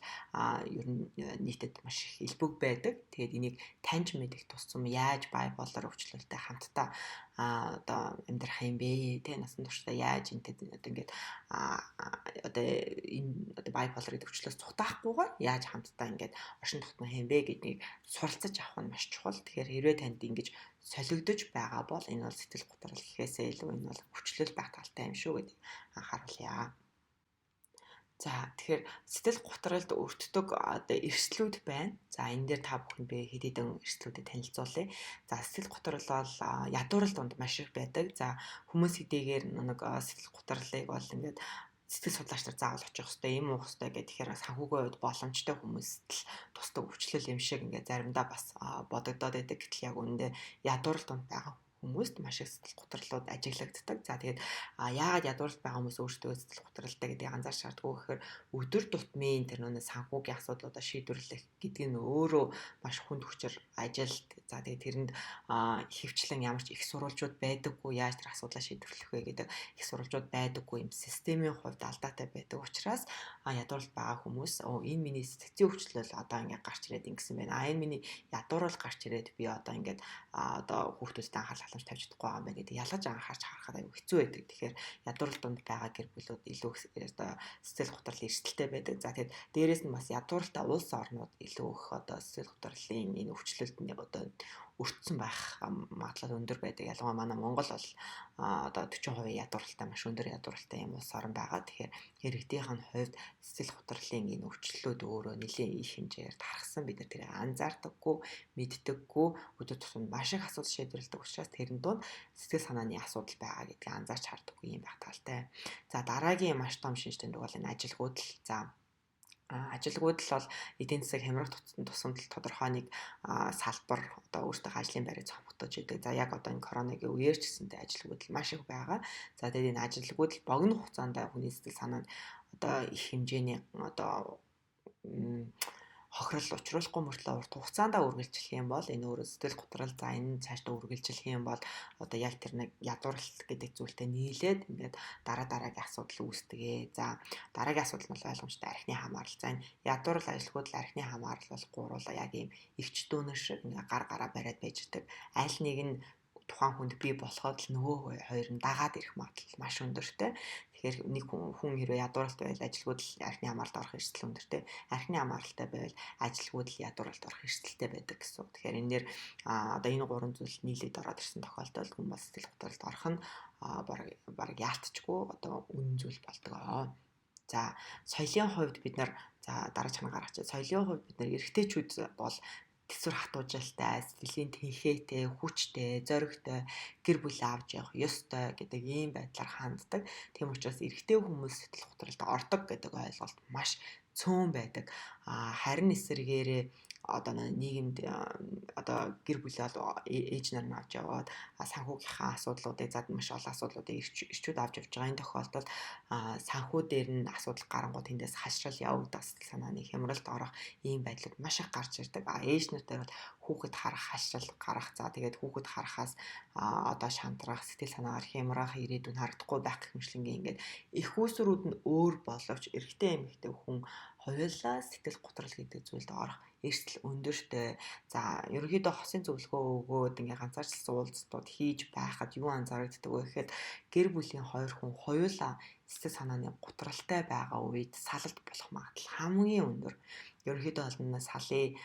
ер нь нийтэд маш их элбэг байдаг. Тэгээд энийг таньж мэдэх тусам яаж bipolar өвчлөлтэй хамтдаа одоо амьдрах юм бэ? Тэ, насан туршдаа яаж энтэй одоо ингээд одоо энэ одоо bipolar гэдэг өвчлөлөөс цухтаахгүйгээр яаж хамтдаа ингээд оршин тогтнох юм бэ гэдгийг суралцаж авах нь маш чухал. Тэгэхээр хэрвээ танд ингэж солигдож байгаа бол энэ бол сэтгэл готрол гэхээсээ илүү энэ бол өвчлөл байх талтай юм шүү гэдгийг анхааруулъя. За, тэгэхээр сэтгэл готролд өртдөг одоо эрсдлүүд байна. За, энэ дээр та бүхэн би хэд хэдэн эрсдлүүдэд танилцуулъя. За, сэтгэл готрол бол ядуурал дунд маш их байдаг. За, хүмүүс хэдийгээр нэг сэтгэл готролыг бол ингээд сэтгэл судлаач нар заавал очих хэвээр, юм уух хэвээр гэх тэгэхээр санхүүгийн хувьд боломжтой хүмүүст л тусдаг өвчлөл юм шиг ингээд заримдаа бас бодогдоод байдаг. Гэтэл яг үүндээ ядуурал дунд байгаа хүмүүст маш их сэтгэл гутралууд ажиглагддаг. За, тэгээд яагаад ядууралд байгаа хүмүүс өөрсдөө сэтгэл гутралтай гэдгийг анзаарч чаддаггүй гэхээр өдөр тутмын тэр нөө санхүүгийн асуудлуудаа шийдвэрлэх гэдэг нь өөрөө маш хүнд хүчээр ажилт. За, тэгээд тэрэнд ихэвчлэн ямар ч их сурвалжууд байдаггүй, яаж тэр асуудлаа шийдвэрлэх вэ гэдэг их сурвалжууд байдаггүй, юм системийн хувьд алдаатай байдаг учраас ядууралд байгаа хүмүүс энэ миний сэтгцийн өвчлөл одоо ингээд гарч ирээд ингэсэн байна. Энэ миний ядуурал гарч ирээд би одоо ингээд одоо хүүхдүүдэд анхаарал халамж тавьж чадахгүй байгаа юм байна гэдэг ялгаж анхаарч харахад аюу хэцүү байдаг. Тэгэхээр ядуурал дунд байгаа гэр бүлүүд илүү одоо сэтгэл готрол эрсдэлтэй байдаг. За, тэгээд дээрэс нь бас ядууралтай улс орнууд илүү их одоо сэтгэл готрлын энэ өвчлөлд одоо өртсөн байх магадлал өндөр байдаг. Ялангуяа манай Монгол бол одоо 40% ядууралтай, маш өндөр ядууралтай юм улс орн байгаа. Тэгэхээр иргэдийнх нь хувьд сэтгэл готрлын энэ өвчлөлүүд өөрөө нэлээд их хэмжээгээр тархсан. Бид нар тэрийг анзаардаггүй, мэддэггүй, өдөр тутамд маш их асуудал шийдвэрлэдэг учраас тэрэн дунд сэтгэл санааны асуудал байгаа гэдгийг анзаарч хардаггүй юм байх талтай. За, дараагийн маш том шинж тэмдэг бол энэ ажилгүйдэл. За, ажилгүйдэл бол эдийн засаг хямрах тусамд тодорхой нэг салбар одоо өөртөө ажлын байрыг цомготож идэг. За, яг одоо энэ коронагийн үеэр ч гэсэнтэй ажилгүйдэл маш их байгаа. За, тэгээд энэ ажилгүйдэл богино хугацаанд хүний сэтгэл санаанд одоо их хэмжээний одоо хохирол учруулахгүй мөртлөө урт хугацаанд үргэлжлэх юм бол энэ өөрөө сэтгэл готрол, за энэ цаашдаа үргэлжлэх юм бол одоо яг тэр нэг ядуурал гэдэг зүйлтэй нийлээд ингээд дараа дараагийн асуудал үүсдэг. За, дараагийн асуудал нь бол ойлгомжтой архины хамаарал. За, энэ ядуурал, ажилгүйдэл, архины хамаарал бол гуруула яг ийм эгч дүүнер шиг ингээд гар гараа бариад байж идэг. Аль нэг нь тухайн хүнд бий болоход л нөгөө хоёр нь дагаад ирэх магадлал маш өндөртэй. Тэгэхээр нэг хүн хэрвээ ядууралтай байвал ажилгүйдэл, архины хамааралд орох эрсдэл өндөртэй. Архины хамааралтай байвал ажилгүйдэл, ядууралд орох эрсдэлтэй байдаг гэсэн үг. Тэгэхээр энэ нэр одоо энэ гурван зүйл нийлээд ороод ирсэн тохиолдолд хүн бас сэтгэл готролд орох нь бараг яалтчгүй одоо үнэн зүйл болдог. За, соёлын хувьд бид нар, за, дараа чанар гаргачих. Соёлын хувьд бид нар эрэгтэйчүүд бол тэсвэр хатуужалтай, сэтгэлийн тэнхээтэй, хүчтэй, зоригтой, гэр бүлээ авч явах ёстой гэдэг ийм байдлаар ханддаг. Тийм учраас эрэгтэй хүмүүс сэтгэл готролд ордог гэдэг ойлголт маш цөөн байдаг. Харин эсэргээрээ одоо нийгэмд одоо гэр бүлээ бол ээж нар нь авч яваад санхүүгийнхаа асуудлуудыг зад маш олон асуудлуудыг эрчүүд авч явж байгаа. Энэ тохиолдолд санхүү дээр нь асуудал гарангуут тэндээс хашрал явагдах, сэтгэл санааны хямралд орох ийм байдлууд маш их гарч ирдэг. Ээж нар дээр бол хүүхэд харах хашрал гарах, за тэгээд хүүхэд харахаас одоо шантрах, сэтгэл санаагаар хямрах, ирээдүйн харагдахгүй байх гэх мэтлэнгийн ингээд их үүсвэрүүд нь өөр боловч эрэгтэй эмэгтэй хүн хоёулаа сэтгэл готрол гэдэг зүйлд орох эрсдэл өндөртэй. За, ерөнхийдөө хосын зөвлөгөө өгөөд ингээ ганцаарчлсан уулзалтууд хийж байхад юу анзаарэгддэг вэ гэхэд гэр бүлийн хоёр хүн хоёулаа сэтгэл санааны гутралтай байгаа үед салалт болох магадлал хамгийн өндөр. Ерөнхийдөө бол салын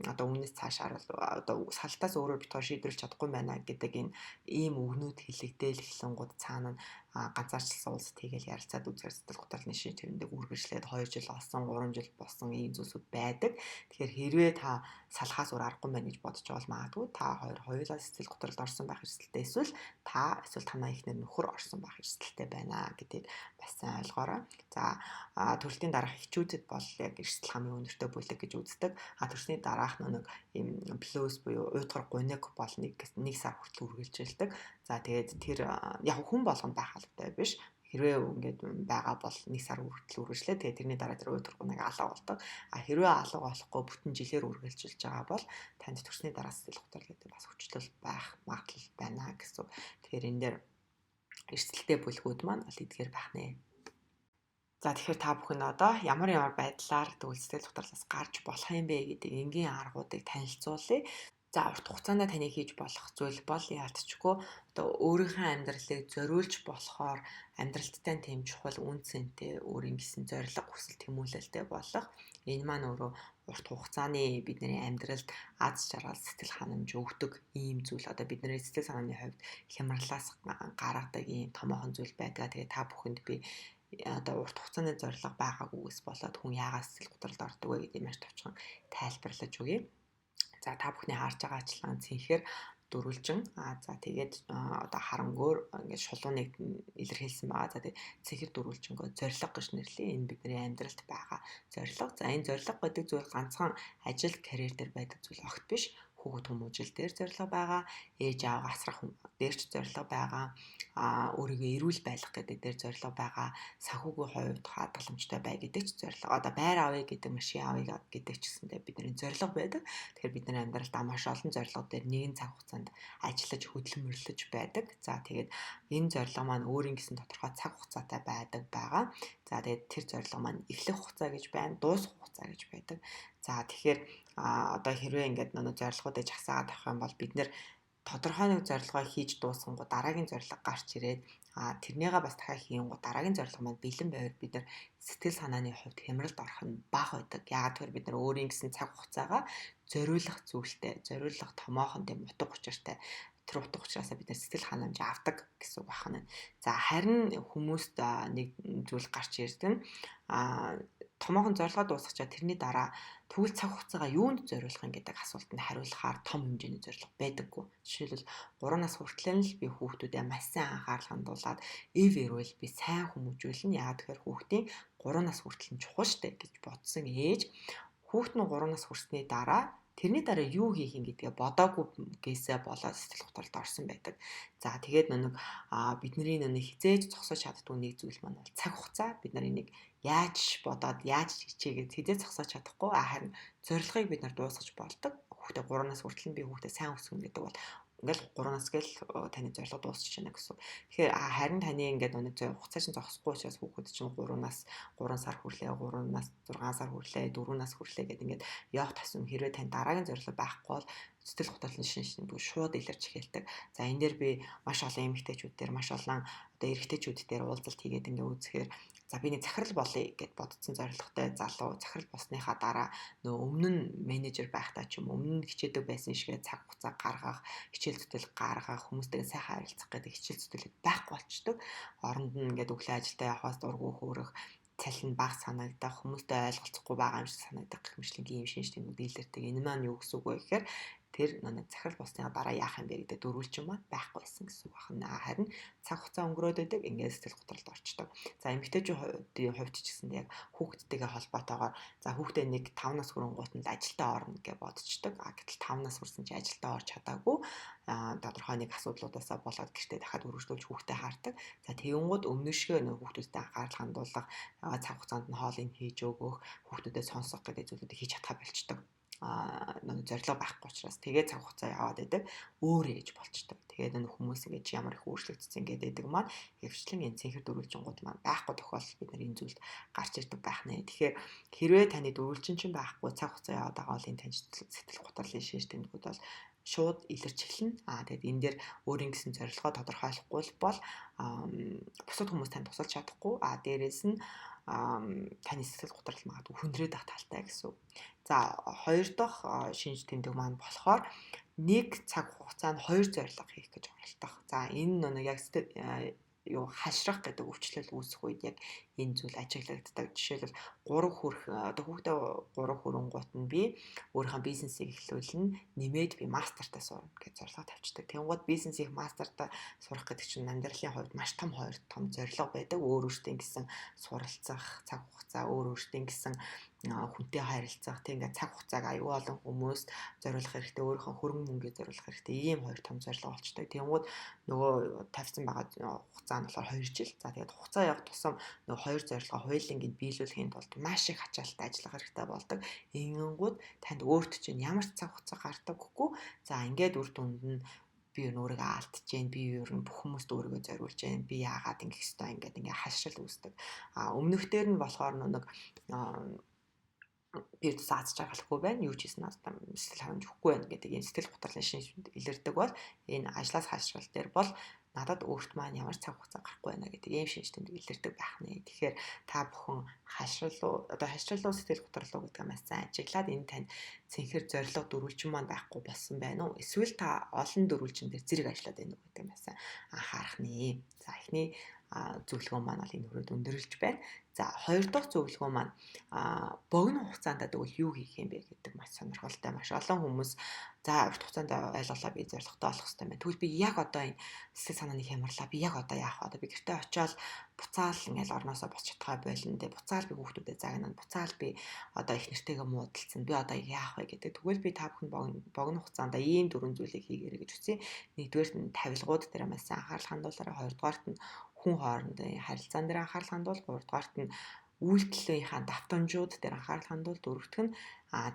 одоо үүнээс цаашаар бол одоо салтаас өөрөөр бит хоёр шийдвэрлэж чадахгүй байна гэдэг энэ ийм үгнүүд хэлэгдээл эхлэнгууд цаана нь ганцаарчлсан уулзалт хийгээл ярилцаад үзээр сэтгэл готролны шинж тэмдэг үргэлжлээд 2 жил болсон, 3 жил болсон ийм зүйлсүүд байдаг. Тэгэхээр хэрвээ та салахаас өөр аргагүй байна гэж бодож байгаа бол магадгүй та хоёр хоёулаа сэтгэл готролд орсон байх эрсдэлтэй, эсвэл та эсвэл танаа эхнэр нөхөр орсон байх эрсдэлтэй байна гэдгийг бас сайн ойлгоорой. За, төрөлтийн дараах эхчүүдэд бол яг эрсдэл хамгийн өндөртэй бүлэг гэж үздэг. төрсний дараах нэг ийм плюс буюу уйтгар гуниг бол нэг сар хүртэл үргэлжилдэг. За тэгээд тэр яг хүн болгонд байх албатай биш. Хэрвээ ингээд байгаа бол нэг сар хүртэл үргэлжлээ. Тэгээд тэрний дараа тэр уйтгар гуниг алга болдог. А хэрвээ алга болохгүй бүтэн жилээр үргэлжилж байгаа бол танд төрсний дараа сэтгэл гутрал гэдэг бас хүчлэл байх магадлал байна гэсэн. Тэгэхээр энэ дээр эрсдэлтэй бүлгүүд маань бол эдгээр байх нэ. За тэгэхээр та бүхэн одоо ямар ямар байдлаар тэгвэл сэтгэл гутралаас гарч болох юм бэ гэдэг энгийн аргуудыг танилцуулъя. За урт хугацаанд таны хийж болох зүйл бол яалтчгүй одоо өөрийнхөө амьдралыг зориулж болохоор амьдралттай тийм чухал үн цэнтэй өөрийн гэсэн зорилго хүсэл тэмүүлэлтэй болох. Энэ маань өөрөө урт хугацааны бидний амьдралд аз жаргал, сэтгэл ханамж өгдөг ийм зүйл. Одоо бидний сэтгэл санааны хувьд хямралаас гаргадаг ийм томоохон зүйл байдаг. Тэгээ та бүхэнд би одоо урт хугацааны зорилго байгаагүйгээс болоод хүн яагаад сэтгэл готролд ордог вэ гэдгийг маш товчхон тайлбарлаж өгье. За та бүхний харж байгаачлан цэнхэр дөрвөлжин за тэгээд одоо харангөөр ингээд шулууныг илэрхийлсэн байгаа. За тэгээд цэнхэр дөрвөлжингөө зорилго гэж нэрлэе. Энэ бидний амьдралд байгаа зорилго. За энэ зорилго гэдэг зүйл ганцхан ажил, карьер дээр байдаг зүйл огт биш. Хүүхэд хүмүүжил дээр зорилго байгаа, ээж аав асрах дээр ч зорилго байгаа, өөрийгөө эрүүл байлгах гэдэг дээр зорилго байгаа, санхүүгийн хувьд хадгаламжтай бай гэдэг ч зорилго. Одоо байр авъя гэдэг, машин авъя гэдэг ч гэсэндээ бидний зорилго байдаг. Тэгэхээр бидний амьдралд маш олон зорилго дээр нэгэн цаг хугацаанд ажиллаж хөдөлмөрлөж байдаг. За тэгээд энэ зорилго маань өөрийн гэсэн тодорхой цаг хугацаатай байдаг байгаа. За тэгээд тэр зорилго маань эхлэх хугацаа гэж байна, дуусах хугацаа гэж байдаг. За тэгэхээр одоо хэрвээ ингээд нөгөө зорилгоудыг жагсаагаад авах юм бол бид нэр тодорхой нэг зорилгоо хийж дуусгангууд дараагийн зорилго гарч ирээд тэрнийгээ бас дахиад хийнгууд дараагийн зорилго маань бэлэн байвал бид нар сэтгэл санааны хувьд хямралд орох нь бага байдаг. Яагаад гэвэл бид нар өөрийн гэсэн цаг хугацаагаа зориулах зүйлтэй, зориулах томоохон тийм утга учиртай тэр утга учираасаа бид нар сэтгэл ханамж авдаг гэсэн үг байна. За харин хүмүүст нэг зүйл гарч ирдэг нь томоохон зорилгоо дуусгачаа тэрний дараа тэгвэл цаг хугацаагаа юунд зориулах юм гэдэг асуултанд хариулахаар том хэмжээний зорилго байдаггүй. Жишээлбэл 3 нас хүртэл нь л би хүүхдүүдэд маш сайн анхаарал хандуулад эв эрүүл би сайн хүмүүжүүлнэ. Яагаад тэгэхээр хүүхдийн 3 нас хүртэл нь чухал штэ гэж бодсон ээж хүүхд нь 3 нас хүрсний дараа тэрний дараа юу хийх юм гэдгээ бодоогүй гээсээ болоод сэтгэл готролд орсон байдаг. За тэгээд нэг бидний нэг хизээж зогсож чаддгүй нэг зүйл маань бол цаг хугацаа. Бид нар энийг яаж бодоод яаж хичээгээд хизээ зогсоож чадахгүй. Харин зорилгыг бид нар дуусгаж болдог. Хүүхдээ 3 нас хүртэл нь би хүүхдээ сайн өсгөнө гэдэг бол ингээл 3 нас гээл таны зорилго дуусчих байна гэсэн. Тэгэхээр харин таны ингээд нэг хугацаа чинь зогсохгүй учраас хүүхэд чинь 3 нас 3 сар хүрлээ, 3 нас 6 сар хүрлээ, 4 нас хүрлээ гэдэг ингээд явах тасам хэрвээ тань дараагийн зорилго байхгүй бол сэтгэл готролын шинж тэмдэг шууд илэрч эхэлдэг. За энэ дээр би маш олон эмэгтэйчүүд дээр маш олон одоо эрэгтэйчүүд дээр уулзалт хийгээд ингээ үзэхээр за би нэг захирал болъё гэд бодсон зорилготой залуу захирал болсныхаа дараа нөө өмнө нь менежер байхдаа ч юм өмнө нь хичээдэг байсан шигээ цаг хугацаа гаргах, хичээл зүтгэл гаргах, хүмүүстэйгээ сайхан харилцах гэдэг хичээл зүтгэлүүд байхгүй болчдөг. Оронд нь ингээд өглөө ажилдаа явахаас дургүй хөөрөх, цалин баг санагдах, хүмүүстэй ойлголцохгүй байгаа юм шиг санагдах гэх мэтлэнгийн юм шинж тэмдэг илэрдэг. Энэ маань юу гэсэн үг вэ гэхээр тэр нэг захирал болсныхаа дараа яах юм бэ гэдэг дөрвөлжин маань байхгүй байсан гэсэн үг байна. Харин цаг хугацаа өнгөрөөд байдаг, ингээд сэтгэл готролд орчдөг. За эмэгтэйчүүдийн хувьд ч гэсэн яг хүүхдтэйгээ холбоотойгоор за хүүхдээ нэг 5 нас хүрэнгуут нь ажилдаа орно гэж бодчихдог. Гэтэл 5 нас хүрсэн чи ажилдаа орч чадаагүй тодорхой нэг асуудлуудаасаа болоод гэртээ дахиад өргөжлүүлж хүүхдээ хаардаг. За тэгэнгүүт өмнө шигээ нөх хүүхдүүдтэй анхаарал хандуулах, цаг хугацаанд нь хоолыг хийж өгөх, хүүхдүүдэд сонсох гэдэг зүйлүүдийг хийж чадхаа болчдөг. Нэг зорилго байхгүй учраас тэгээ цаг хугацаа яваад байдаг, өөр ээж болчдөг. Тэгээд нэг хүмүүс ингэж ямар их өөрчлөгдсөн гэдэг маань хөвчлэн энэ цэнхэр дөрвөлжингууд маань байхгүй тохиолдолд бид нар энэ зүйлд гарч ирдэг байх нэ. Тэгэхээр хэрвээ таны дөрвөлжин чинь байхгүй цаг хугацаа яваад байгаа бол энэ тань сэтгэл гутралын шинж тэмдгүүд бол шууд илэрч эхэлнэ. Тэгээд энэ дээр өөрийн гэсэн зорилгоо тодорхойлохгүй бол бусад хүмүүс танд тусалж чадахгүй. Дээрээс нь таны сэтгэл готрол магадгүй хүндрээд ах талтай гэсэн үг. За хоёр дахь шинж тэмдэг маань болохоор нэг цаг хугацаанд хоёр зорилго хийх гэж оролдох. За энэ нэг яг юу хашрах гэдэг өвчлөл үүсэх үед яг энэ зүйл ажиглагддаг. Жишээлбэл 3 хүрэх одоо хүүхдээ 3 хүрэнгуут нь би өөрийнхөө бизнесийг эхлүүлнэ, нэмээд би мастертаа сурна гэж зорилго тавьчихдаг. Тэнгууд бизнесийг мастертаа сурах гэдэг чинь амьдралын хувьд маш том хоёр том зорилго байдаг. Өөр өөртөө гэсэн суралцах цаг хугацаа, өөр өөртөө гэсэн Хүнтэй харилцах, тийм, ингээд цаг хугацааг аюу олон хүмүүст зориулах хэрэгтэй, өөрийнхөө хөрөнгө мөнгийг зориулах хэрэгтэй, ийм хоёр том зорилго болчтой. Тэнгүүд нөгөө тавьсан байгаа хугацаа нь болохоор 2 жил. За, тэгээд хугацаа явах тусам нөгөө хоёр зорилгоо хоёулангийг биелүүлэхийн тулд маш их ачаалттай ажиллах хэрэгтэй болдог. Ингэнгүүт танд өөрт чинь ямар ч цаг хугацаа гардаггүй. За, ингээд үр дүнд нь би өөрийгөө алдаж гэн, би ер нь бүх хүмүүст өөрийгөө зориулж гэн, би яагаад ингэх ёстой, ингээд ингээ хашрал үүсдэг. А өмнөхдөр нь болохоор нэг би зааж жаргалахгүй байна. Юу ч хийсэн надад сэтгэл хангамж өгөхгүй байна гэдэг ийм сэтгэл гутралын шинж илэрдэг бол энэ ажлаас хашрал дээр бол надад өөрт маань ямар цаг хугацаа гарахгүй байна гэдэг ийм шинж тэмдэг илэрдэг байх нэ. Тэгэхээр та бүхэн хашрал уу, одоо хашрал уу, сэтгэл гутрал уу гэдэг маш сайн ажиглаад, энэ танд цэнхэр зорилго дөрвөлжин маань байхгүй болсон байна уу? Эсвэл та олон дөрвөлжин дээр зэрэг ажиллаад байна уу гэдэг маш сайн анхаарах нэ. За, эхний зөвлөгөө маань бол энэ хүрээд өндөрлөж байна. За, хоёр дахь зөвлөгөө маань богино хугацаанд тэгвэл юу хийх юм бэ гэдэг маш сонирхолтой. Маш олон хүмүүс за, урт хугацаанд ойлголоо, би зорилготой болох хэрэгтэй байна. Тэгвэл би яг одоо энэ сэтгэл санааны хямралаа би яг одоо яах вэ? Одоо би гэртээ очиод буцаал ингээл орноосоо босч чадхаа болно. Тэгээ буцаал би хүүхдүүдэд загнана. Буцаал би одоо их нэртэйгээ муудалцсан. Би одоо яах вэ гэдэг. Тэгвэл би та бүхэн богино хугацаанд ийм дөрвөн зүйлийг хийгээрэй гэж хүсье. Нэгдүгээрт нь тавилгууд дээр маш сайн анхаарал хандуулаарай. Хоёрдугаарт нь хүн хоорондын харилцаан дээр анхаарал хандуул, гуравдугаарт нь үйлдэлийнхаа давтамжууд дээр анхаарал хандуул, дөрөвдөх нь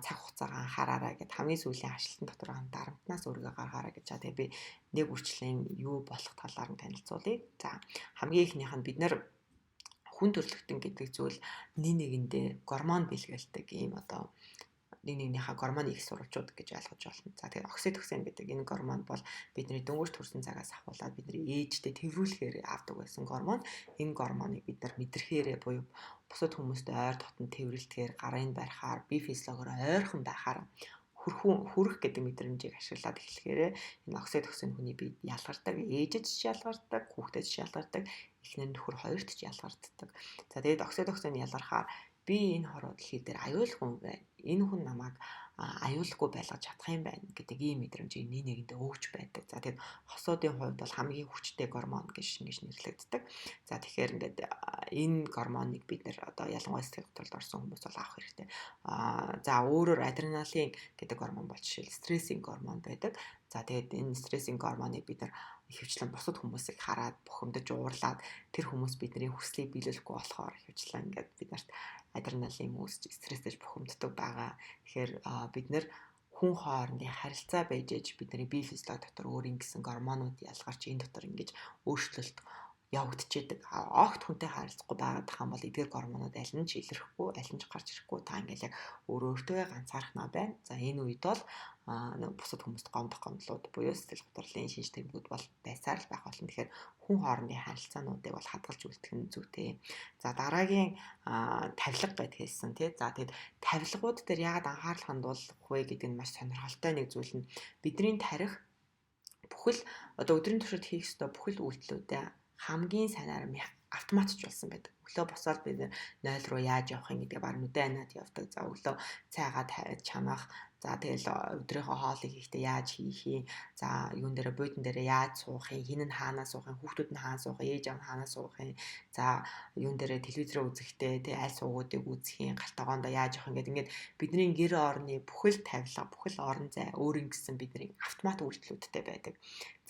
цаг хугацаагаа анхаараарай гэд, хамгийн сүүлийн ажилтан дотор дарамтнаас өөрийгөө гаргаарай гэж. Тэгээ би нэг үрчлэн юу болох талаар нь танилцуулъя. За, хамгийн эхнийх нь бид нар хүн төрөлхтөн гэдэг зүйл нэг нэгэндээ гормон бэлгэлдэг ийм одоо нэг нэгнийхээ гормон их сурвалжууд гэж ойлгож байна. За, тэгэхээр окситоксин гэдэг энэ гормон бол бидний дөнгөж төрсэн цагаас ахуулаад бидний ээжтэй тэврүүлэхээр авдаг байсан гормон. Энэ гормоныг бид нар мэдрэхээрээ буюу бусад хүмүүстэй ойр дотн тэврэлдэхээр, гарын барихаар, бие физиологоор ойрхон байхаар, хүрэх гэдэг мэдрэмжийг ашиглаад эхлэхээр энэ окситоксин хүний биед ялгардаг, ээжэд ч ялгардаг, хүүхдэд ч ялгардаг, эхнэр нөхөр хоёрт ч ялгардаг. За, тэгээд окситоксин ялгархаар би энэ хороо дэлхий дээр аюулгүй хүн байна. Энэ хүн намайг аюулгүй байлгаж чадах юм байна гэдэг ийм мэдрэмжийг нэг нэгэндээ өгч байдаг. За, тэгээд хосуудын хувьд бол хамгийн хүчтэй гормон гэж ингэж нэрлэгддэг. За, тэгэхээр ингээд энэ гормоныг бид нэр одоо ялангуяа сэтгэл хөдлөлд орсон хүмүүс бол авах хэрэгтэй. За, өөрөөр адреналин гэдэг гормон бол жишээл стрессийн гормон байдаг. За, тэгээд энэ стрессийн гормоныг бид нар ихэвчлэн бусад хүмүүсийг хараад бухимдаж уурлаад, тэр хүмүүс бидний хүслийг биелүүлэхгүй болохоор ихэвчлэн ингээд бид нарт адреналин үүсч стрессэж бухимддаг байгаа. Тэгэхээр бид нэр хүн хоорондын харилцаа байж ээж бидний бие физиологи дотор өөр ингэсэн гормонууд ялгарч энэ дотор ингэж өөрчлөлт явагдчихэдэг. Огт хүнтэй харилцахгүй байгаад тах юм бол эдгээр гормонууд аль нь ч илэрхгүй, аль нь ч гарч ирэхгүй, та ингээл яг өөрөө өөртөө ганцаархнаа байна. За, энэ үед бол нэг бусад хүмүүст гомдох гомдлууд буюу сэтгэл гутралын шинж тэмдгүүд бол байсаар л байх болно. Тэгэхээр хүн хоорондын харилцаануудыг бол хадгалж үлдэх нь зүйтэй. За, дараагийн тавилга гэд хэлсэн, тий. За, тэгэд тавилгууд дээр яагаад анхаарал хандуулах вэ гэдэг нь маш сонирхолтой нэг зүйл нь бидний тарих бүхэл одоо өдрийн туршид хийх ёстой бүхэл үйлдэлүүдээ хамгийн сайнаар автоматжуулсан байдаг. Өглөө босоод бид 0 руу яаж явах юм гэдгээ баг нүдэн аниад явдаг. За, өглөө цайгаа чамах, за, тэгэл өдрийнхөө хоолыг хийхдээ яаж хийх юм. За, юун дээрээ, буудан дээрээ яаж суух юм, хэн нь хаанаа суух юм, хүүхдүүд нь хаана суух юм, ээж аав нь хаанаа суух юм. За, юун дээрээ телевизрээ үзэхдээ тэг аль суугуудыг үзэх юм, галт тогоондоо яаж явах юм гэдэг, ингээд бидний гэр орны бүхэл тавилга, бүхэл орон зай өөр ингэсэн бидний автомат үйлдэлүүдтэй байдаг.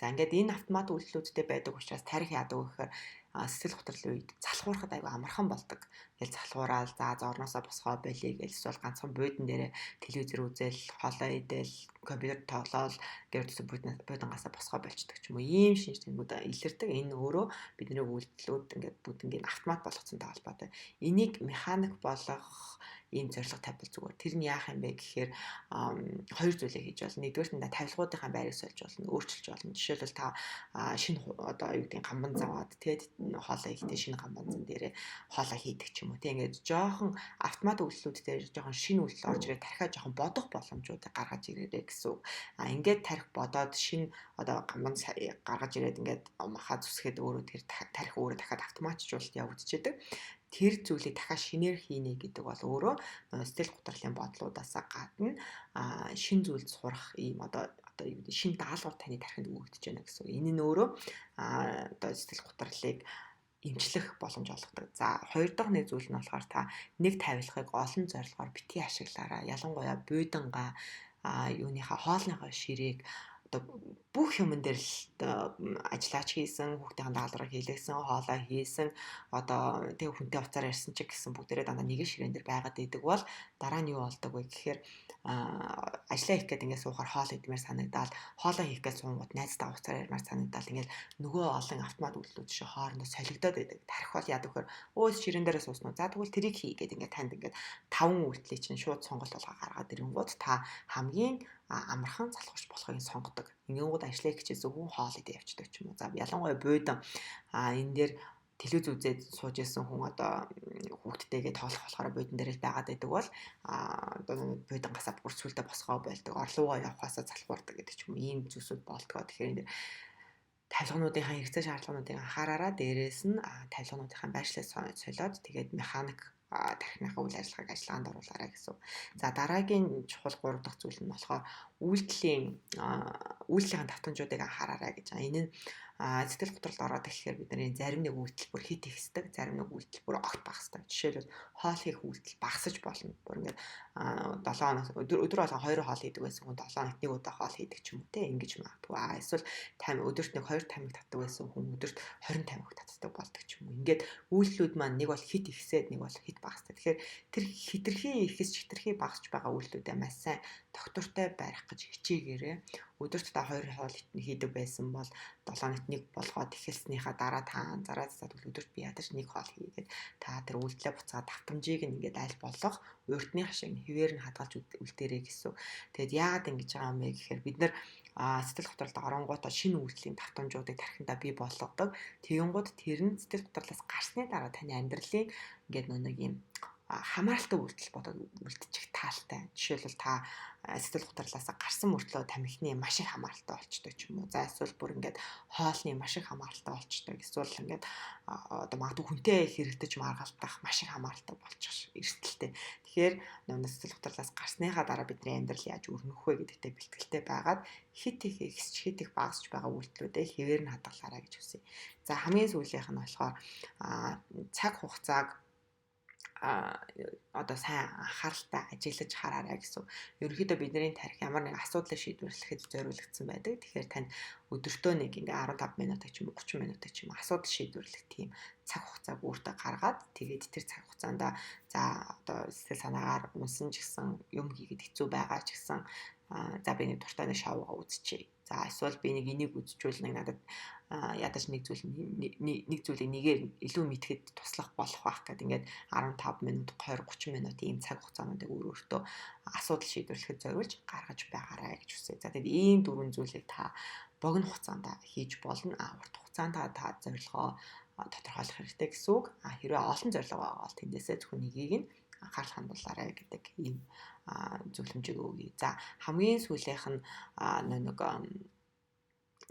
За, ингээд энэ автомат үйлдэлүүдтэй байдаг учраас тарих яадаг вэ гэхээр сэтгэл готролын үед залхуурахад айгүй амархан болдог. Ингээл залхуураал, за зорноосоо босгоо болиё гэл, эсвэл ганцхан буудан дээрээ телевизэр үзэл, хоолоо идэл, компьютер тоглоол гэр төсөө буудангаасаа босгоо болчдөг ч юм уу. Ийм шинж тэмдгүүд илэрдэг. Энэ өөрөө бидний үйлдэлүүд ингээд бүгднийг автомат болгоцсонтой холбоотой. Энийг механик болгох ийм зорилго тавьбал зүгээр. Тэр нь яах юм бэ гэхээр хоёр зүйлийг хийж болно. Нэгдүгээрт нь тавилгуудынхаа байрыг сольж болно, өөрчилж болно. Жишээлбэл, та шинэ одоо юу гэдгийг гамбан заваад, тэгээд хоолоо хийхдээ шинэ гамбан зан дээрээ хоолоо хийдэг ч юм уу. Тэг ингээд жоохон автомат үйлдэлүүд дээр жоохон шинэ үйлдэл орж ирээд тархиа жоохон бодох боломжуудыг гаргаж ирээрэй гэсэн үг. А ингээд тарих бодоод шинэ одоо гамбан гаргаж ирээд ингээд махаа зүсгээд өөрөө тэр тарих өөрөө дахиад автоматжуулалт явагдчихэдэг. Тэр зүйлийг дахиад шинээр хийнэ гэдэг бол өөрөө сэтгэл гутралын бодлуудаасаа гадна шин зүйл сурах ийм одоо юу гэдэг шин даалгавар таны тархинд өгөгдөж байна гэсэн үг. Энэ нь өөрөө одоо сэтгэл гутралыг эмчлэх боломж олгодог. За, хоёр дахь нэг зүйл нь болохоор та нэг тавилгыг олон зорилгоор битгий ашиглаарай. Ялангуяа буудангаа юуныхаа хоолныхоо ширээг одоо бүх юмн дээр л ажиллаач хийсэн, хүүхдийн даалгаврыг хийлгэсэн, хоолоо хийсэн, одоо тэг хүнтэй уцаар ярьсан ч гэсэн бүгдээрээ дандаа нэг ширээн дээр байгаад идэг бол дараа нь юу болдог вэ гэхээр ажиллаа хийх гээд ингээд суухаар хоол идмээр санагдаал, хоолоо хийх гээд суунгууд найзтайгаа уцаар ярмаар санагдаал, ингээд нөгөө олон автомат үйлдэлүүд шиг хоорондоо солигдоод байдаг. Тарих бол яадаг вэхээр өө ширээн дээрээ суусан уу? За тэгвэл тэрийг хий гээд ингээд танд ингээд таван үйлдэлийг чинь шууд сонголт болгоо гаргаад ирэнгүүт та хамгийн амархан залхуурч болохыг сонгодог. Ингэнгүүт ажлаа хичээсэн хүн хоол идэ явчихдаг ч юм уу. За, ялангуяа буудан энэ дээр телевиз үзээд сууж исэн хүн одоо хүүхдтэйгээ тоглох болохоор буудан дээр л байгаад байдаг бол одоо буудангасаа бүр сүлдө босгоо болдог. Орлогоо явахаасаа залхуурдаг гэдэг ч юм уу. Ийм зүйлсүүд болдгоо. Тэгэхээр энэ тавилгануудынхаа хэрэгцээ шаардлагуудыг анхаараараа, дээрээс нь тавилгануудынхаа байршлыг солиод тэгээд механик тархиныхаа үйл ажиллагааг ажиллагаанд оруулаарай гэсэн. За, дараагийн чухал 3 дахь зүйл нь болохоор үйлдэлийнхаа давтамжуудыг анхаараарай гэж байгаа. Энэ нь сэтгэл готролд ороод ирэхээр бидний зарим нэг үйлдэл бүр хит ихсдэг, зарим нэг үйлдэл бүр огт багасдаг. Жишээлбэл, хоол хийх үйлдэл багасаж болно. Бүр ингээд 7 хоног өдөр болгон 2 хоол хийдэг байсан хүн 7 хоногт нэг удаа хоол хийдэг ч юм уу те, ингэж магадгүй. Эсвэл өдөрт нэг 2 тамхи татдаг байсан хүн өдөрт 20 тамхи татдаг болдог ч юм уу. Ингээд үйлдэлүүд маань нэг бол хит ихсээд, нэг бол хит багасдаг. Тэгэхээр тэр хитрхи ихсч, хитрхи багасч байгаа үйлдэлүүдээ маш сайн доктортой барих гэж хичээгээрэй. Өдөрт та 2 хоол хийдэг байсан бол 7 хоногт нэг болгоод эхэлснийхаа дараа та анзаараад, за тэгвэл өдөрт би ядаж нэг хоол хийгээд та тэр үйлдэлээ буцаад давтамжийг нь ингээд аль болох урдных шиг хэвээр нь хадгалж үлдээрэй гэсэн. Тэгэд яагаад ингэж байгаа юм бэ гэхээр бид нар сэтгэл готролд оронгуудаа шинэ үйлдэлийн давтамжуудыг тархиндаа бий болгодог. Тэгэнгүүт тэр нь сэтгэл готрлоос гарсны дараа таны амьдралын ингээд нэг юм хамааралтай үйлдэл бодоод үлдчих таалтай. Жишээлбэл, та сэтгэл готрлоос гарсан мөртлөө тамхины маш их хамааралтай болчтой ч юм уу. За, эсвэл бүр ингээд хоолны маш их хамааралтай болчтой. Эсвэл ингээд одоо магадгүй хүнтэй хэрэгтэж маргалдах маш их хамааралтай болчих эрсдэлтэй. Тэгэхээр нөгөө сэтгэл готрлоос гарсныхаа дараа бидний амьдрал яаж өрнөх вэ гэдэгтээ бэлтгэлтэй байгаад хит их ихсч, хит их багасч байгаа үйлдэлүүдээ хэвээр нь хадгалаарай гэж хүсье. За, хамгийн сүүлийнх нь болохоор цаг хугацааг одоо сайн анхааралтай ажиглаж хараарай гэсэн. Ерөнхийдөө бидний тарих ямар нэг асуудлыг шийдвэрлэхэд зориулагдсан байдаг. Тэгэхээр танд өдөртөө нэг ингээ 15 минут ч юм уу, 30 минут ч юм уу асуудал шийдвэрлэх тийм цаг хугацааг өөртөө гаргаад, тэгээд тэр цаг хугацаанд за одоо сэтгэл санаагаар унсан ч гэсэн, юм хийгээд хэцүү байгаа ч гэсэн, за би нэг дуртай нэг шоугаа үзчихье. За, эсвэл би нэг энийг үзчихвэл нэг надад ядаж нэг зүйл нэг зүйлийг нэгээр илүү мэдхэд туслах болох байх гэдэг ингээд 15 минут, 20, 30 минут ийм цаг хугацаануудыг өөр өөртөө асуудал шийдвэрлэхэд зориулж гаргаж байгаарай гэж хүсье. За, тэгээд ийм дөрвөн зүйлийг та богино хугацаанд хийж болно. Урт хугацаанд та зорилгоо тодорхойлох хэрэгтэй гэсэн үг. Хэрвээ олон зорилго байгаа бол тэндээсээ зөвхөн нэгийг нь анхаарал хандуулаарай гэдэг ийм зөвлөмжийг өгье. За, хамгийн сүүлийнх нь нэг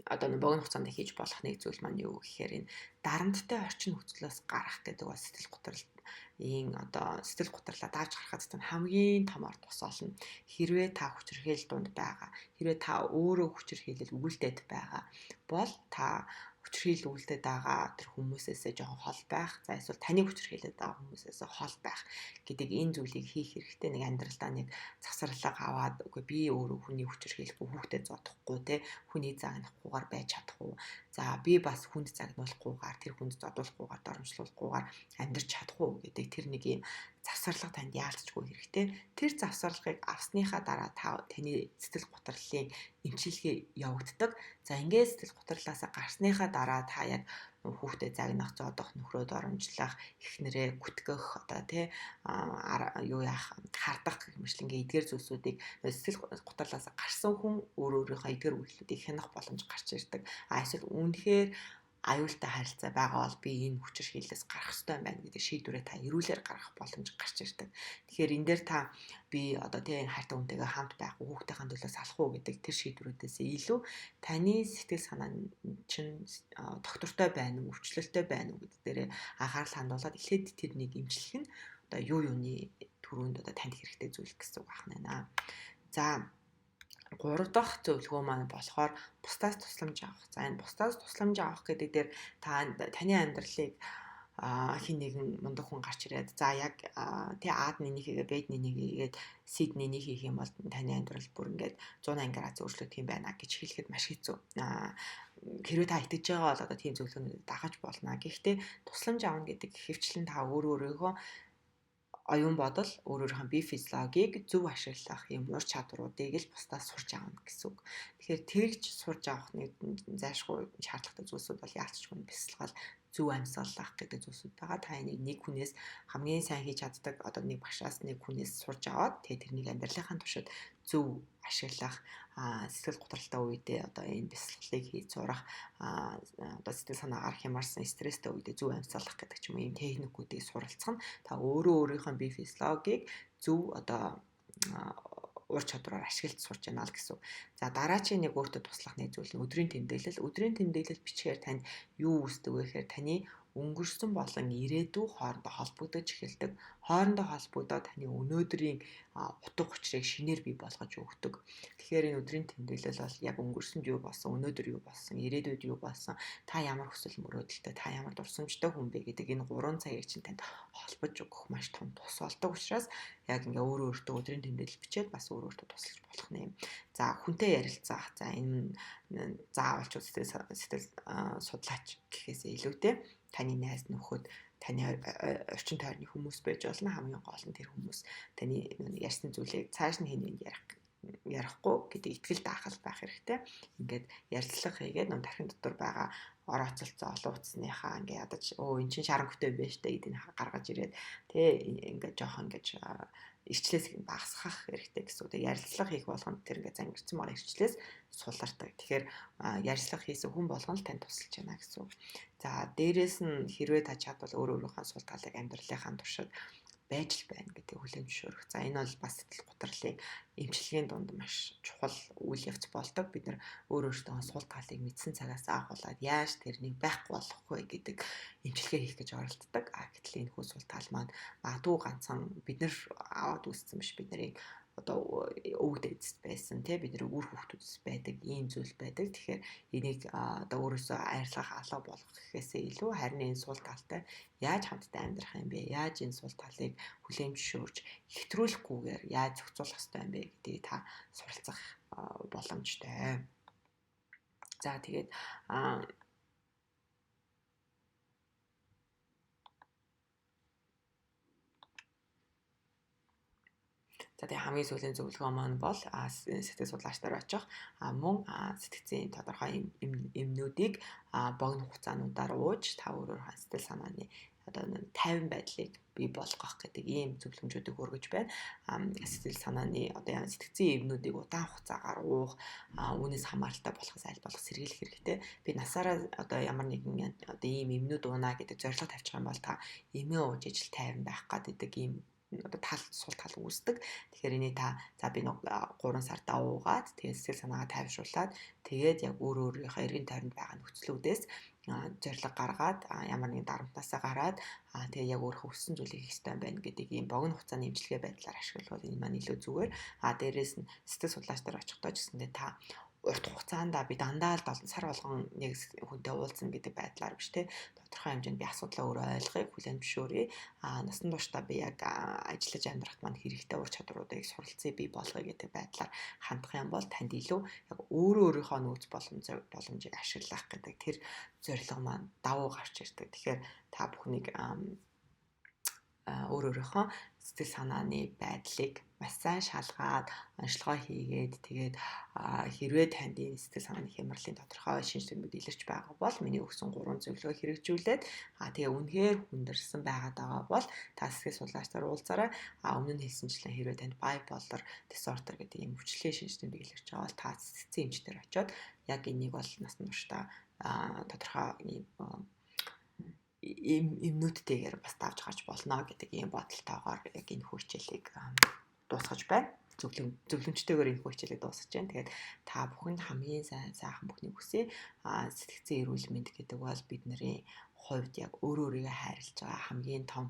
одоо нэг богино хугацаанд хийж болох нэг зүйл маань юу гэхээр энэ дарамттай орчин нөхцлөөс гарах гэдэг бол сэтгэл готролын одоо сэтгэл гутралаа давж гарахад тань хамгийн том ор тус олно. Хэрвээ та хүчирхийлэл дунд байгаа, хэрвээ та өөрөө хүчирхийлэл өгүүлдээд байгаа бол та хүчирхийлэл үйлдээд байгаа тэр хүмүүсээсээ жоохон хол байх. За, эсвэл таны хүчирхийлээд байгаа хүмүүсээс хол байх гэдэг энэ зүйлийг хийх хэрэгтэй. Нэг амьдралдаа нэг завсарлага аваад, үгүй, би өөрөө хүний хүчирхийлэхгүй, хүүхдэд зодохгүй те, хүний загнахгүйгээр байж чадах уу? За, би бас хүнд загнуулахгүйгээр, тэр хүнд зодуулахгүйгээр, доромжлуулахгүйгээр амьдрч чадах уу гэдэг тэр нэг юм завсарлага танд яалтчгүй хэрэгтэй. Тэр завсарлагыг авсныхаа дараа та таны сэтгэл гутралын эмчилгээ явагддаг. За, ингээд сэтгэл гутралаасаа гарсныхаа дараа та яг хүүхдэд загнах, зодох, нөхрөө доромжлох, эхнэрээ гүтгэх, одоо тий юу яах, хардах гэх мэтлэнгээ эдгээр зүйлсүүдийг сэтгэл гутралаас гарсан хүн өөр өөрийнхөө эдгээр үйлдэлүүдийг хянах боломж гарч ирдэг. А эсвэл үнэхээр аюултай харилцаа байгаа бол би энэ хүчирхийллээс гарах ёстой юм байна гэдэг шийдвэрээ та эрүүлэр гаргах боломж гарч ирдэг. Тэгэхээр энэ дээр та би одоо тийм хайртай хүнтэйгээ хамт байх уу, хүүхдийнхээ төлөө салах уу гэдэг тэр шийдвэрүүдээс илүү таны сэтгэл санаа чинь доктортой байна уу, өвчлөлттэй байна уу гэдэг дээрээ анхаарал хандуулад эхлээд тэрнийг эмчлэх нь одоо юу юуны түрүүнд одоо танд хэрэгтэй зүйл гэсэн үг байна. За, Гурав дахь зөвлөгөө маань болохоор бусдаас тусламж авах. За энэ бусдаас тусламж авах гэдэг дээр та таны амьдралыг хин нэгэн мундаг хүн гарч ирээд за яг тий А-д нэнийг хийгээ, Б-д нэнийг хийгээд, С-д нэнийг хийх юм бол таны амьдрал бүр ингээд 180 градус өөрчлөгдөх юм байна гэж хэлэхэд маш хэцүү. Хэрвээ та итгэж байгаа бол одоо тийм зөвлөгөөнүүдийг дагаж болно. Гэхдээ тусламж авна гэдэг ихэвчлэн та өөрөө өөрийнхөө оюун бодол, өөр өөрийнхөө бие физиологийг зөв ашиглах юм ур чадваруудыг л бусдаас сурч авна гэсэн үг. Тэгэхээр тэгж сурч авах нэг зайлшгүй шаардлагатай зүйлсүүд бол яалчгүй бясалгал, зөв амьсгалах гэдэг зүйлсүүд байгаа. Та энийг нэг хүнээс хамгийн сайн хийж чаддаг одоо нэг багшаас нэг хүнээс сурч аваад тэгээ тэрнийг амьдралынхаа туршид зөв ашиглах, сэтгэл готролтой үедээ одоо энэ бясалгалыг хийж сурах, одоо сэтгэл санаагаар хямарсан стресстэй үедээ зөв амьсгалах гэдэг ч юм уу ийм техникүүдийг суралцах нь та өөрөө өөрийнхөө бие физиологийг зөв одоо ур чадвараар ашиглаж сурч яана л гэсэн. За дараачийн нэг өөртөө туслах нэг зүйл нь өдрийн тэмдэглэл. Өдрийн тэмдэглэл бичгээр танд юу үүсдэг вэ гэхээр таны өнгөрсөн болон ирээдүй хоорондоо холбогдож эхэлдэг. Хоорондоо холбогдоод таны өнөөдрийн утга учирыг шинээр бий болгож өгдөг. Тэгэхээр энэ өдрийн тэмдэглэл бол яг өнгөрсөнд юу болсон, өнөөдөр юу болсон, ирээдүйд юу болсон, та ямар хүсэл мөрөөдөлтэй, та ямар дурсамжтай хүн бэ гэдэг энэ гурван цагийг чинь танд холбож өгөх маш том тус болдог учраас яг ингээ өөрөө өөртөө өдрийн тэмдэглэл бичээд бас өөрөө өөртөө тусалж болох нэ. За хүнтэй ярилцах. За энэ заавал ч сэтгэл судлаач гэхээсээ илүүтэй таны найз нөхөд, таны орчин тойрны хүмүүс байж болно. Хамгийн гол нь тэр хүмүүс таны ярьсан зүйлийг цааш нь хинэнд ярихгүй гэдэг итгэл даахал байх хэрэгтэй. Ингээд ярилцлага хийгээд нөө тархин дотор байгаа орооцолцоо олон утасныхаа ингээ ядаж өө эн чинь шаранхтай юм байна штэ гэдгийг гаргаж ирээд тэ ингээд жоохон ингэж эрчлээс багасгах хэрэгтэй гэсэн үг. Ярилцлага хийх болгонд тэр ингээ зангирсан байгаа эрчлээс сулардаг. Тэгэхээр ярилцлага хийсэн хүн болгон л танд тусалж байна гэсэн үг. За дээрэс нь хэрвээ та чадвал өөр өөрийнхөө сул талыг амьдралынхаа туршид байж л байна гэдэг хүлээн зөвшөөрөх. За энэ бол бас сэтгэл гутралын эмчилгээний дунд маш чухал үйл явц болдог. Бид нар өөр өөртөө сул талыг мэдсэн цагаас агуулад яаж тэрнийг байхгүй болгох вэ гэдэг эмчилгээ хийх гэж оролддог. А гэтэл энэ хүү сул тал маань магадгүй ганцхан бид нар аваад үүссэн биш, бид нарыг одоо өвөг дээдс байсан тий бид нар үр хүүхдүүдс байдаг ийм зүйл байдаг. Тэгэхээр энийг одоо өөрөөсөө айрлах алга болгох гэхээсээ илүү харин энэ сул талтай яаж хамтдаа амьдрах юм бэ? Яаж энэ сул талыг хүлээн зөвшөөрч хэтрүүлэхгүйгээр яаж зохицуулах ёстой юм бэ гэдгийг та суралцах боломжтой. За тэгээд За тэгээ хамгийн сүүлийн зөвлөгөө маань бол сэтгэл судлаач нар очих мөн сэтгцийн тодорхой эмнүүдийг богино хугацаануудаар ууж та өөрөөр сэтгэл санааны одоо тайван байдлыг бий болгох гэдэг ийм зөвлөмжүүдийг өргөж байна. Сэтгэл санааны одоо яа сэтгцийн эмнүүдийг удаан хугацаагаар уух, үүнээс хамааралтай болохоос аль болох сэргийлэх хэрэгтэй. Би насаараа одоо ямар нэгэн одоо ийм эмнүүд уунаа гэдэг зорилго тавьчих юм бол та эмээ ууж ижил тайван байх гэдэг ийм одоо тал сул тал үүсдэг. Тэгэхээр энийг та за би 3 сартаа уугаад тэгээд сэтгэл санаагаа тайвшруулад тэгээд яг өөр өөрийнхөө эргэн тойронд байгаа нөхцлүүдээс зорилго гаргаад ямар нэгэн дарамтнаасаа гараад тэгээ яг өөрийнхөө хүссэн зүйлийг хийх ёстой байна гэдэг ийм богино хугацааны эмчилгээ байдлаар ашиглавал энэ маань илүү зүгээр. Дээрээс нь сэтгэл судлаач нар очихдоо ч гэсэндээ та урт хугацаанд би дандаа л 7 сар болгон нэг хүнтэй уулзна гэдэг байдлаар биш те тодорхой хэмжээнд би асуудлаа өөрөө ойлгохыг хүлээн зөвшөөрье. Насан туршдаа би яг ажиллаж амьдрахад маань хэрэгтэй ур чадваруудыг суралцъя бий болгоё гэдэг байдлаар хандах юм бол танд илүү яг өөрөө өөрийнхөө нөөц боломжийг ашиглах гэдэг тэр зорилго маань давуу гарч ирдэг. Тэгэхээр та бүхнийг өөр өөрийнхөө сэтгэл санааны байдлыг маш сайн шалгаад онцлогоо хийгээд тэгээд хэрвээ танд энэ сэтгэл санааны хямралын тодорхой шинж тэмдгүүд илэрч байгаа бол миний өгсөн 3 зөвлөгөө хэрэгжүүлээд тэгээ үнэхээр хүндэрсэн байгаад байгаа бол та сэтгэл судлаачдаар уулзаарай. Өмнө нь хэлсэнчлэн хэрвээ танд bipolar disorder гэдэг ийм өвчлөлийн шинж тэмдэг илэрч байгаа бол та сэтгцийн эмчтэр очиод яг энийг бол насан туршдаа тодорхой ийм эмнүүдтэйгээр бас давж гарч болно гэдэг ийм бодолтойгоор яг энэ хичээлийг дуусгаж байна. Зөвлөмжтэйгээр энэ хичээлийг дуусгаж байна. Тэгээд та бүхэнд хамгийн сайн сайхан бүхнийг хүсье. Сэтгцэн эрүүл мэнд гэдэг бол бидний хувьд яг өөр өөрийгөө хайрлаж байгаа хамгийн том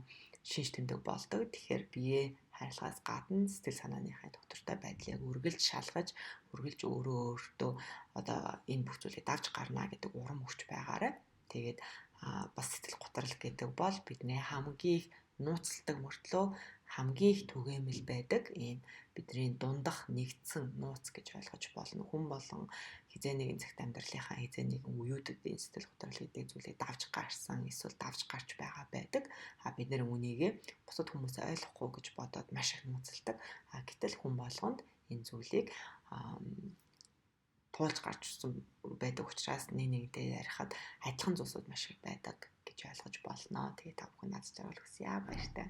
шинж тэмдэг болдог. Тэгэхээр бие хайрлахаас гадна сэтгэл санааныхаа доктортой байдлыг үргэлж шалгаж, үргэлж өөрөө өөртөө одоо энэ бүх зүйлийг давж гарна гэдэг урам өгч байгаарай. Тэгээд бас сэтгэл гутрал гэдэг бол бидний хамгийн их нууцладаг мөртлөө хамгийн их түгээмэл байдаг ийм бидний дундах нэгдсэн нууц гэж ойлгож болно. Хүн болон хизээ нэгэн цагт амьдралынхаа хизээ нэгэн үеүүдэд энэ сэтгэл гутрал гэдэг зүйлийг давж гарсан эсвэл давж гарч байгаа байдаг. А бид нэр үүнийг бусад хүмүүс ойлгохгүй гэж бодоод маш их нууцладаг. А гэтэл хүн болгонд энэ зүйлийг туулж гарч ирсэн байдаг учраас нэг нэгдээ ярихад адилхан зүйлсүүд маш их байдаг гэж ойлгож болно. Тэгээ та бүхэн над жаргал хүсье. Баяртай.